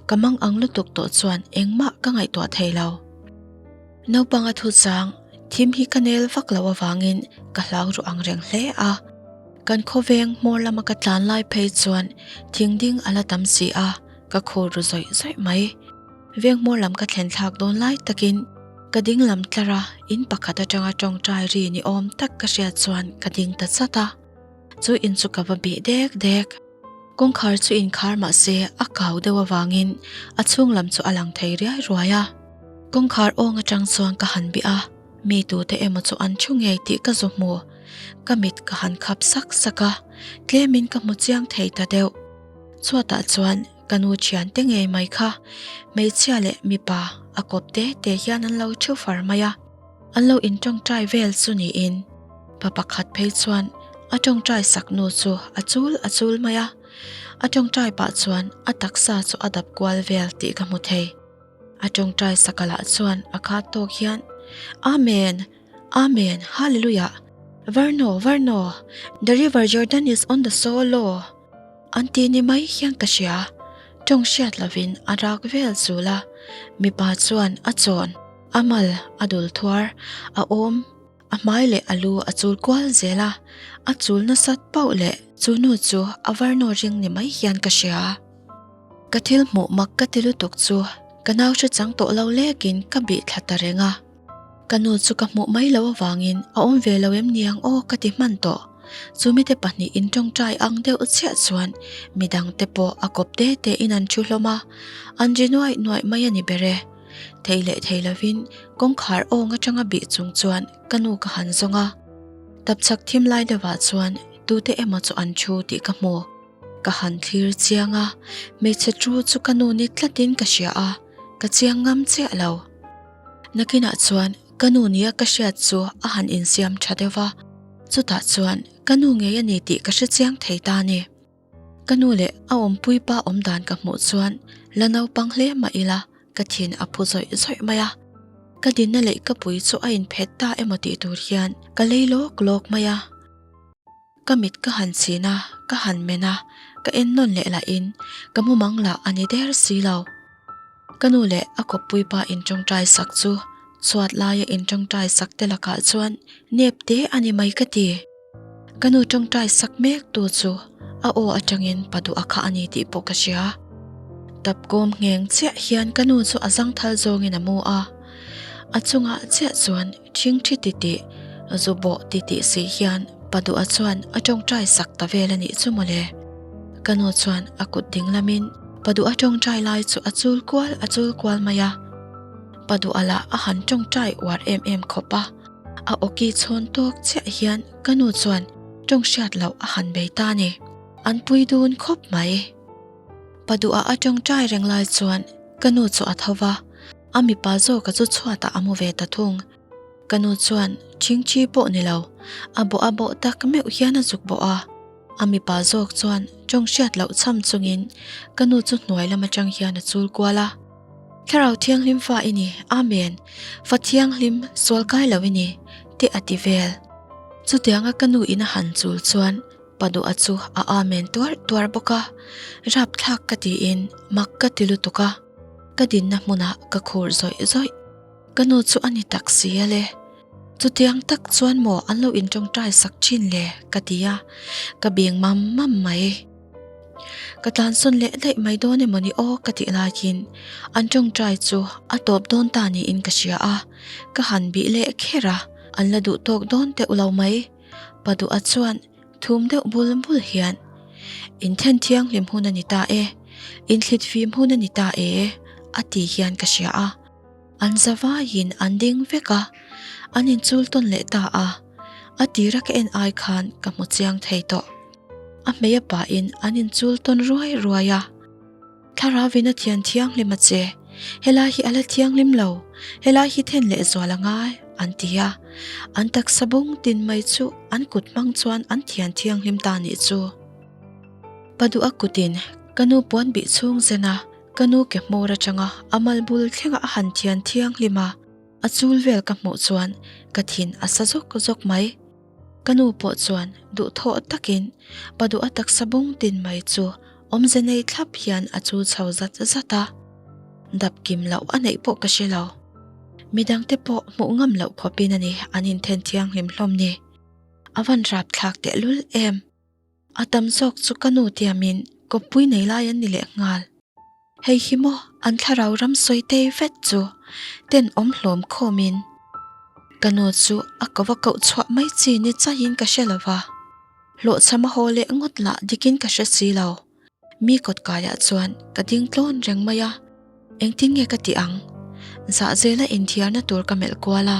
ka mang ang lutuk tawh chuan engmah ka ngaihtuah thei lo. Naupanga thu chang thim hi ka nel vak loh avangin ka hlau ru ang reng hle a. Kan khawveng hmawr lama ka tlan lai phei chuan thing ding a la tam si a, ka khur ru zawih zawih mai. Veng hmawr lam ka thlen thlak dawn lai takin ka ding lam tlar a, in pakhat atanga tawngtai ri ni awm tak ka hriat chuan ka ding ta chat a. Chu in chu ka va bih dek dek. Kawngkhar chu inkhar mah se a kau deuh avangin a chhung lam chu a lang thei riai ruai a. Kawngkhar awng atang chuan ka han bih a. Mi tute emaw chu an thu ngei tih ka zu hmu. Ka mit ka han khap sak sak a, tlemin ka hmu chiang thei ta deuh. Chhuatah chuan ka nu thian te ngei mai kha hmeichhia leh mipa a kawp te te hian an lo thu far mai a, an lo intawngtai vel chu niin pa pakhat phei chuan. A tawngtai sak nu chu a chul a chul mai a, a tawngtai pah chuan a taksa chu a dap kual vel tih ka hmu thei. A tawngtai saka lah chuan a khat tawk hian, Amen! Amen! Hallelujah! Varno! Varno! The river Jordan is on the solo! An ti ni mai hian ka hria. Tawng hriat lovin a rak vel zul a, mipa chuan a chawn, a mal, a dul thuar, a awm, a hmai leh a lu a chul kual zel a, a chul nasat pauh leh chu nu chu a varnaw ring ni mai hian ka hria. Ka thil hmuh mak ka ti lutuk chu ka nau hre chang tawh lo lekin ka bih thla ta reng a. Ka nu chu ka hmuh mai loh avangin a awm ve lo em niang aw ka ti hman tawh. Chu mite pahnihin tawngtai ang deuh chiah chuan midangte pawh a kawp te te in an thu hlawm a, an ri nuaih nuaih mai a ni ber e. Thei leh thei lovin kawngkhar awng atanga bih chung chuan ka nu ka han zawng a. Tapchhak thim lai deuhah chuan tute emaw chu an thu tih ka hmu. Ka han thlir chiang a, hmeichhe thu chu ka nu ni tlatin ka hria a, ka chiang ngam chiah lo. Nakinah chuan ka nu nia ka hriat chu a han insiam tha deuh va, chutah chuan ka nu ngei a ni tih ka hre chiang thei ta a ni. Ka nu leh a awmpui pa awm dan ka hmuh chuan la naupang hle mah ila ka thin a phu zawih zawih mai a. Ka dinna leh ka pui chu a inphet ta emaw tih tur hian ka lei lawk lawk mai a. Ka mit ka han chhin a, ka han men a, ka en nawn leh lahin ka mumang lah a ni der si lo. Ka nu leh a kawppui pa intawngtai sak chu chhuat laia intawngtai sak te lakah chuan nep te a ni mai ka ti. Ka nu tawngtai sak mek tu chu a aw atangin pa duh a kha a ni tih pawh ka hria. Tap kawm ngheng chiah hian ka nu chu a zangthal zawngin a mu a, a chungah chiah chuan Thingthi titih, zu bawh titih si hian Paduha chuan a tawngtai sak ta vel a nih chu mawle. Ka nu chuan a kut ding lamin Paduha tawngtai lai chu a chul kual a chul kual mai a. Paduha lah a han tawngtai uar em em khawp a, a awki chhawn tawk chiah hian ka nu chuan tawng hriat loh a han bei ta a ni. An pui dun khawp mai. Paduha a tawngtai reng lai chuan ka nu chu a tho va. A mipa zawka chu chhuatah a mu ve ta thung. Ka nu chuan chingchi pawh ni lo, a bawh a bawh tak meuh hian a zuk bawh a. A mipa zawk chuan tawng hriat loh cham chungin ka nu chu hnuai lam atang hian a chul kual a. Thlarau Thianghlim fa i ni, Amen! Fa thianghlim, sual kai lo i ni, te a ti vel. Chutianga ka nu in a han chul chuan Pa duha chu a Amen tuar tuar bawk a, rapthlak ka tiin mak ka ti lutuk a. Ka dinna hmunah ka khur zawih zawih. Ka nu chu a ni tak si a le. Chutiang tak chuan maw an lo intawngtai sak thin le ka ti a, ka bing mam mam mai. Ka tlansawn leh daih mai dawn emaw ni aw ka tih laiin an tawngtai chu a tawp dawn ta niin ka hria a, ka han bih leh kher a, an la duh tawk dawn teuh lo mai. Pa duha chuan Thum deuh bul bul hian, Inthen thianghlim hun a ni ta e, inthlit fim hun a ni ta e, a ti hian ka hria a. An zavaiin an ding vek a, an inchul tawn leh ta a. A tira ka en ai khan ka hmu chiang thei tawh. A hmei a pahin an inchul tawn ruai ruai a. Thlarauin a thian thianghlim a che, helai hi a la thianghlim lo, helai hi then leh zual a ngai, an ti a. An taksa bung tin mai chu an kut hmang chuan an thian thianghlim ta nih chu. Pa duh a kutin ka nu puan bih chhung zen a, ka nu ke hmawr atanga a mal bul thlenga a han thian thianghlim a, a chul vel ka hmuh chuan ka thin a sa zawk zawk mai. Ka nu pawh chuan duhthawh takin pa duh a taksa bung tin mai chu awmze nei thlap hian a chul chho zat zat a, dap kim loh a neih pawh ka hre lo. Midangte pawh hmuh ngam loh khawpin a ni an inthen thianghlim hlawm ni. A van rapthlak tehlul em! A tam zawk chu ka nu tiamin kawppui nei lai an ni leh nghal. Hei hi maw an thlarau ram sawi tei vet chu ten awm hlawm khawmin ka nu chu a ko va koh chhuah mai chi ni chaihin ka hre lo va, hlawhchham a haw leh ngawt lah dikin ka hre si lo. Mi kawt kaiah chuan ka ding tlawn reng mai a, engtin nge ka tih ang? Zahzela inthiarna tur ka melh kual a,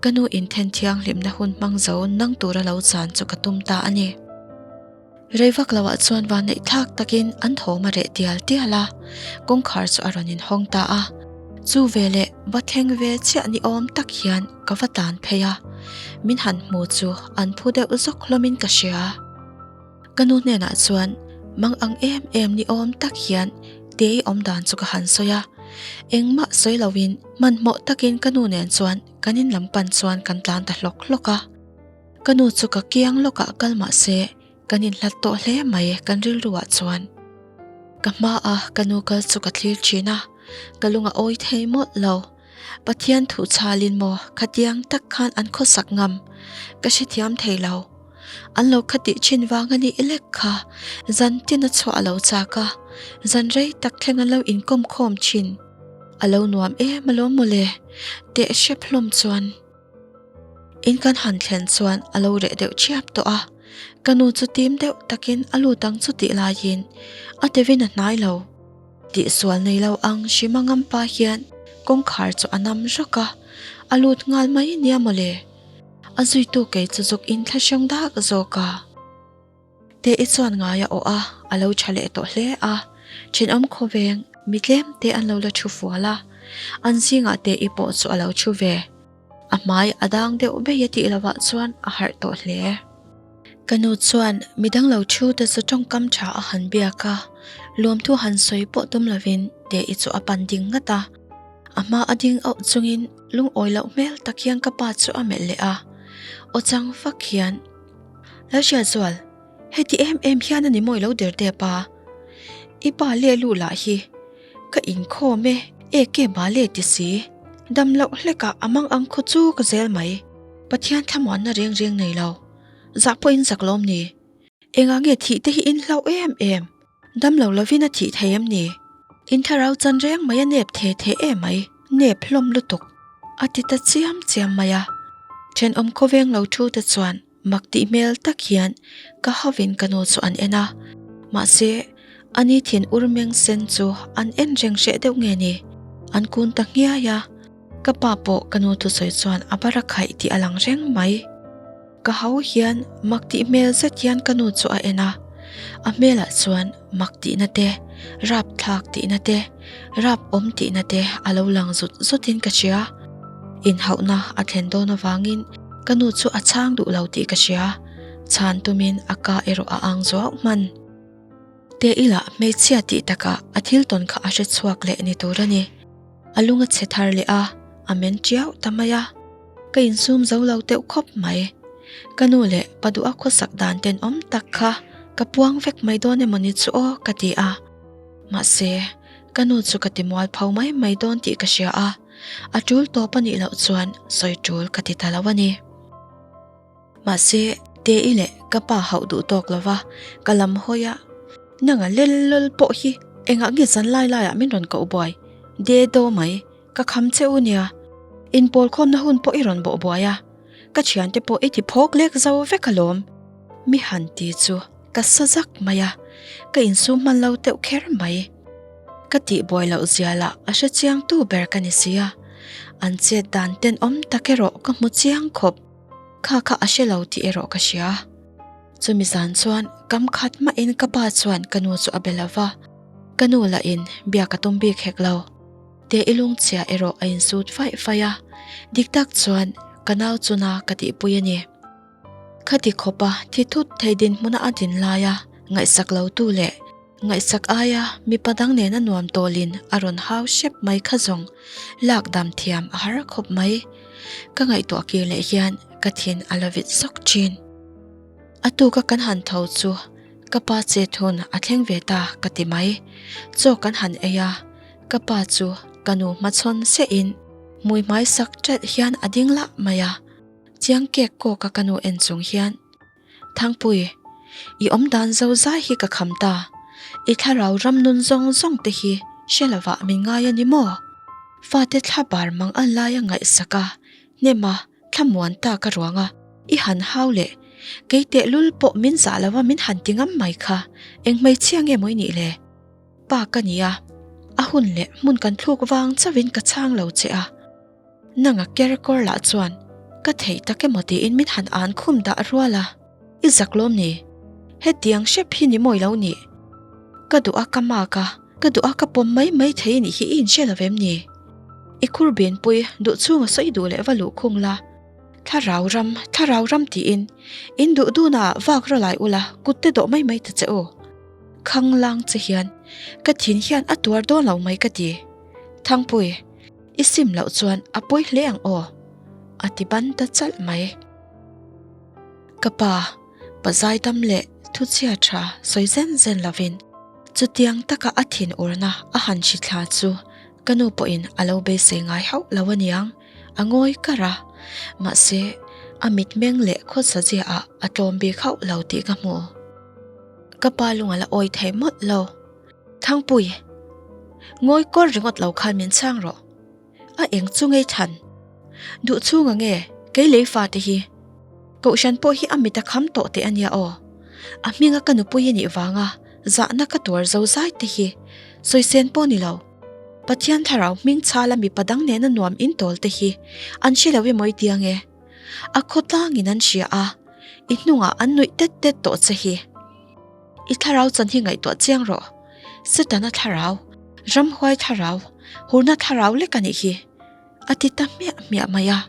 ka nu inthen thianghlimna hun hmang zo nang tura lo chan chu ka tum ta a ni. Rei vak loah chuan vanneih thlak takin an thawm a reh tial tial a, kawngkhar chu a rawn inhawng ta a. Chu veleh va thleng ve chiah ni awm tak hian ka va tlan phei a, min han hmu chu an phu deuh zawk hlawmin ka hria. Ka nu hnenah chuan mang ang em em ni awm tak hian Tei awm dan chu ka han sawi a, engmah sawi loin hmanhmawh takin ka nu nen chuan kan in lam pan chuan kan tlan ta hlawk hlawk a. Ka nu chu ka kiang lawkah kal mah se kan inhlat tawh hle mai kan rilruah chuan. Ka hmaa ka nu kal chu ka thlir thin a, ka lung a awi thei mawlh lo. Pathian thuh chhalin maw khatiang tak khan an khawsak ngam ka hrethiam thei lo. An lo khatih thin vang a nih lek kha zan tin a chhuah a lo chak a, zan rei tak thleng an lo inkawm khawm thin. A lo nuam em alawm mawle, teh hrep hlawm chuan. In kan han thlen chuan a lo reh deuh thiap tawh a, ka nu chu tim deuh takin a lut ang chu tih laiin a tevin a hnai lo. Tihsual nei lo ang Hrima Ngampa hian kawngkhar chu a nam rawk a, a lut nghal mai nia mawle. A zuitu kei chu zuk in thlahrung dak zawk a. Te i chuan ngai a awh a, a lo tha leh tawh hle a. Thenawm khawveng mi tlem te an lo la thu fual a, an zingah te i pawh chu a lo thu ve. A hmai a dang deuh bei a tih lovah chuan a harh tawh hle. Ka nu chuan midang lo thu te chu tawngkam tha a han biak a, lawmthu han sawi pawh tum lovin te i chu a pan ding ngat a. A hma a ding auh chungin lungawi loh hmel tak hian ka pa chu a melh leh a, aw chang fak hian, Lalhriatzual, heti em em hian a ni mawi lo der tep a, i pa leh luh lah hi ka inkhawm e, eke ba le ti si, dam loh hlekah a mang ang khaw chu ka zel mai, Pathian thlamuanna reng reng nei lo, zah pawhin zak lawm ni, engah nge thih te hi in hlauh em em, dam lo lovin a thih thei em ni, in thlarau chan reng mai a nep the the em mai, nep hlawm lutuk, a ti ta chiam chiam mai a, thenawm khawveng lo thu te chuan. Mak tih hmel tak hian ka havin ka nu chu an en a, mahse ani thin ur meng sen chu an en reng hreh deuh nge ni? An kun ta nghiai a, ka pa pawh ka nu thusawi chuan a bar a khaih tih a lang reng mai. Ka hau hian mak tih hmel zet hian ka nu chu a en a, a hmelah chuan mak tihna te, rap thlak tihna te, rap awm tihna te a lo lang zut zutin ka hria. Inhauhna a thlen dawn avangin ka nu chu a chhang duh lo tih ka hria, chhan tumin a ka erawh a ang zuau hman. Te ila hmeichhia tih takah a thil tawn kha a hre chhuak leh ni tur a ni. A lung a chhe thar leh a, a men tiau ta mai a. Ka insum zo lo deuh khawp mai. Ka nu leh pa duha khawsak dan tenawm tak kha ka puang vek mai dawn emaw ni chu aw ka ti a. Mahse, ka nu chu ka ti mualpho mai mai dawn tih ka hria a. A tul tawp a nih loh chuan sawi tul ka ti ta lo a ni. Mahse, Tei leh ka pa hauh duh tawk lo va, ka lam hawi a, Nanga lel lawl pawh hi engah nge zan lai laiah min rawn koh buai? De daw mai, ka kham che u nia. Inpawl khawmna hun pawh i rawn bawh buai a, ka thiante pawh i ti phawk lek zo vek alawm. Mi han ti chu ka sa zak mai a, ka insum hman lo deuh kher mai. Ka tih buai loh zia lah a hre chiang tu ber ka ni si a, an chet dan tenawm tak erawh ka hmu chiang khawp. Kha kha a hre lo tih erawh ka hria. Chumi zan chuan kam khat mahin ka pa chuan ka nu chu a be lo va, ka nu lahin biak a tum bik hek lo. Te i lungchhia erawh a insut faih faih a, dik tak chuan ka nau chuna ka tihpui a ni. Khati khawpa thi thut thei dinhmuna a din laia ngaihsak lotu leh ngaihsak aia mipa dang nena nuam tawlin a rawn hau hrep mai kha zawng lak dam thiam a har khawp mai. Ka ngaihtuah kir leh hian ka thin a la vit zawk thin. A tuka kan han tho chu ka pa chet hun a thleng ve ta ka ti mai. Chaw kan han ei a, ka pa chu ka nu hmachhawn sehin hmui hmaisak ṭalh hian a ding lah mai a. Chiang kek kawk a ka nu en chung hian, Thangpui, i awm dan zo zai hi ka kham ta. I thlarau ram nun zawng zawng te hi hre lovah min ngai a ni maw? Fate thla bar mang an lai a ngaihsak a, hnem a, thlamuan ta ka ruang a, i han hau leh. Kei tehlul pawh min zah lova min han ti ngam mai kha, eng hmeichhia nge maw i nih le? Pa ka ni a, a hun leh hmun kan thluk vang chauhin ka chhang lo che a. Nanga ker kawr lah chuan ka theih tak emaw tiin min han an khum dah rual a, i zak lawm ni? Hetiang hrep hi ni mawi lo nih? Ka duh a ka mak a, ka duh a ka pawm mai mai thei nih hi i inhre lo vem ni? I khur benpui duh chhunga sawi duh leh va luh khung la. Thlarau ram, thlarau ram tiin in duh duna vak rawlai ula kut te dawh mai mai ta che u. Khang lang che hian ka thin hian a tuar dawn lo mai ka ti. Thangpui, i sim loh chuan a pawi hle ang aw, a ti ban ta chalh mai. Ka pa, pa zaidam leh thuchhia tha sawi zen zen lovin chutiang taka a thin urna a han hri thla chu ka nu pawhin a lo beisei ngai hauh lo aniang. A ngawi kar a, mahse a mitmeng leh khawsa zia ah a tlawm bik hauh lo tih ka hmu. Ka pa lung a la awi thei mawlh lo. Thangpui, ngawi kawr ringawt lo khan min chhang rawh. A eng chu ngei than. Duh chhunga nge kei lei fate hi. Kohhran pawh hi a mit a kham tawh teh a nia aw. A hminga ka nupui i nih vanga zahna ka tuar zo zai te hi sawi sen pawh ni lo. Pathian thlarau hming chhala mipa dang nena nuam in tawl te hi an hre lo emaw i tia nge? A khawtlangin an hria a, i hnungah an nuih tet tet tawh che hi. I thlarau chan hi ngaihtuah chiang rawh. Setana thlarau, ramhuai thlarau, hurna thlarau lek a nih hi. A ti ta hmiah hmiah mai a.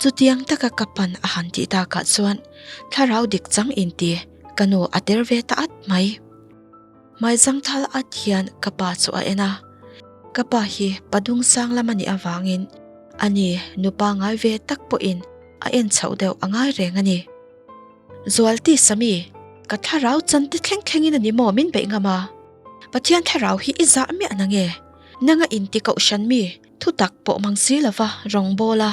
Chutiang taka ka pan a han tih takah chuan thlarau dik chang inti ka nu a ter ve ta at mai. Hmaizangthal at hian ka pa chu a en a, ka pa hi pa dung sang lam a nih avangin a ni nupa ngai ve tak pawhin a en chhoh deuh a ngai reng a ni. Zualti Sami, ka thlarau chan te thleng thlengin a ni maw min beih ngam a? Pathian thlarau hi i zah miah na nge? Nanga inti kohhran mi thutak pawh mang si lova rawngbawl a,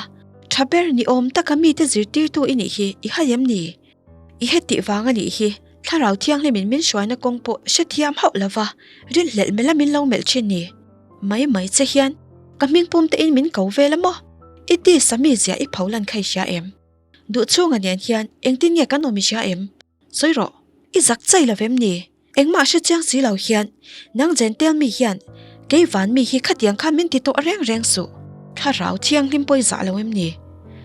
tha ber ni awm taka mite zirtirtu i nih hi i hai em ni? I hetih vang a nih hi, Thlarau Thianghlimin min hruaina kawng pawh hrethiam hauh lova rinhlelh melh a min lo melh thin ni. Mai mai che hian ka hmingpum te in min ko vel a maw? I tisa mi zia i pho lan kha i hria em? Duh chhunga nen hian engtin nge kan awm i hria em? Sawi rawh, i zak chai lo vem ni? Engmah hre chiang si lo hian nang Jentail mi hian kei van mi hi khatiang khan min ti tawh reng reng suh. Thlarau thianghlim pawh i zah lo em ni?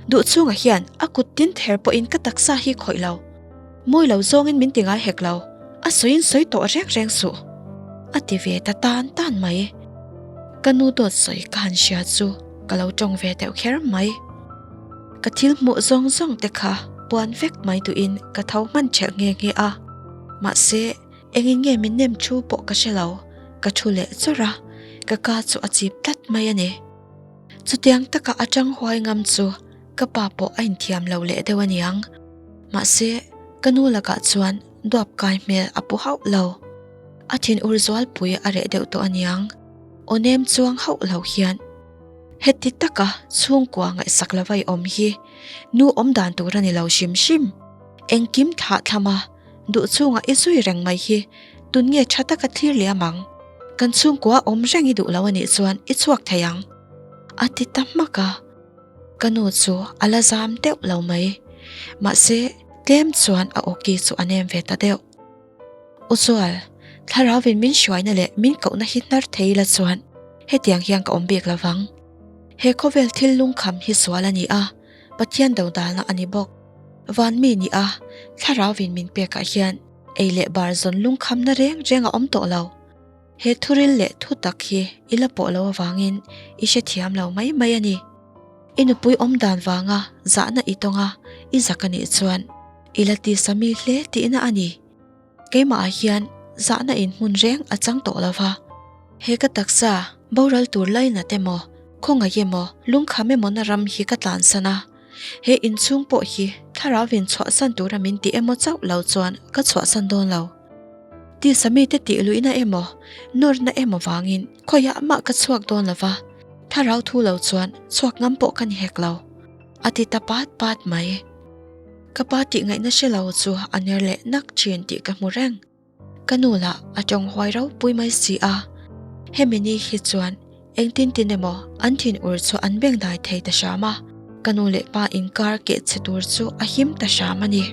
Duh chhungah hian a kut tin ther pawhin ka taksa hi khawih lo. Mawi lo zawngin min ti ngai hek lo. A sawiin sawi tawh reng reng suh. A ti ve ta tan tan mai. Ka nu dawt sawi ka han hria chu ka lo tawng ve deuh kher mai. Ka thil hmuh zawng zawng te kha puan vek mai duhin ka tho hman ṭhelh nghe nghe a. Mahse, engin nge min nem thu pawh ka hre lo, ka thu leh chawrh a, ka ka chu a chip tlat mai a ni. Chutiang taka a ṭang huai ngam chu ka pa pawh a inthiam lo leh deuh a niang. Mahse, ka nu lakah chuan duap kai hmel a pu hauh lo. A thinur zualpui a reh deuh tawh a niang. Aw nem chuang hauh lo hian. Heti taka chhungkua ngaihsak lova i awm hi nu awm dan tur a ni lo hrim hrim. Engkim thlah thlam a, duh chhungah i zui reng mai hi tun nge tha taka thlir liam ang. Kan chhungkua awm reng i duh lo a nih chuan i chhuak thei ang. A ti ta hmak a, ka nu chu a la zam deuh lo mai. Mahse, tlem chuan a awki chu a nem ve ta deuh. U Chual, thlarauin min hruaina leh min kohna hi hnar thei ila chuan hetiang hian ka awm bik lovang. He khawvel thil lungkham hi sual a ni a, Pathian dodalna a ni bawk. Van mi ni a, thlarauin min pekah hian ei leh bar zawn lungkhamna reng reng a awm tawh lo. He thuril leh thu tak hi i la pawh lo avangin i hrethiam lo mai mai a ni. I nupui awm dan vanga zahna i tawng a, i zak a nih chuan i la tisa mi hle tihna a ni. Keimahah hian zahna in hmun reng a chang tawh lo va. He ka taksa boral tur lainat emaw, khawngaih emaw, lungkham emaw na ram hi ka tlansan a. He inchhung pawh hi thlarauin chhuahsan tura min ti emaw chauh lo chuan ka chhuahsan dawn lo. Tisa mite tih luihna emaw, nawrna emaw vangin khawiah mah ka chhuak dawn lo va, thlarau thu lo chuan chhuak ngam pawh ka ni hek lo, a ti ta pat pat mai. Ka pa tih ngaihna hre lo chu a ner leh nak thin tih ka hmu reng. Ka nu lah a tawng huai ropui mai si a, hemi ni hi chuan engtin tin emaw an thin ur chu an beng dai thei ta hram a, ka nu leh pa inkar keh chhe tur chu a him ta hram a ni.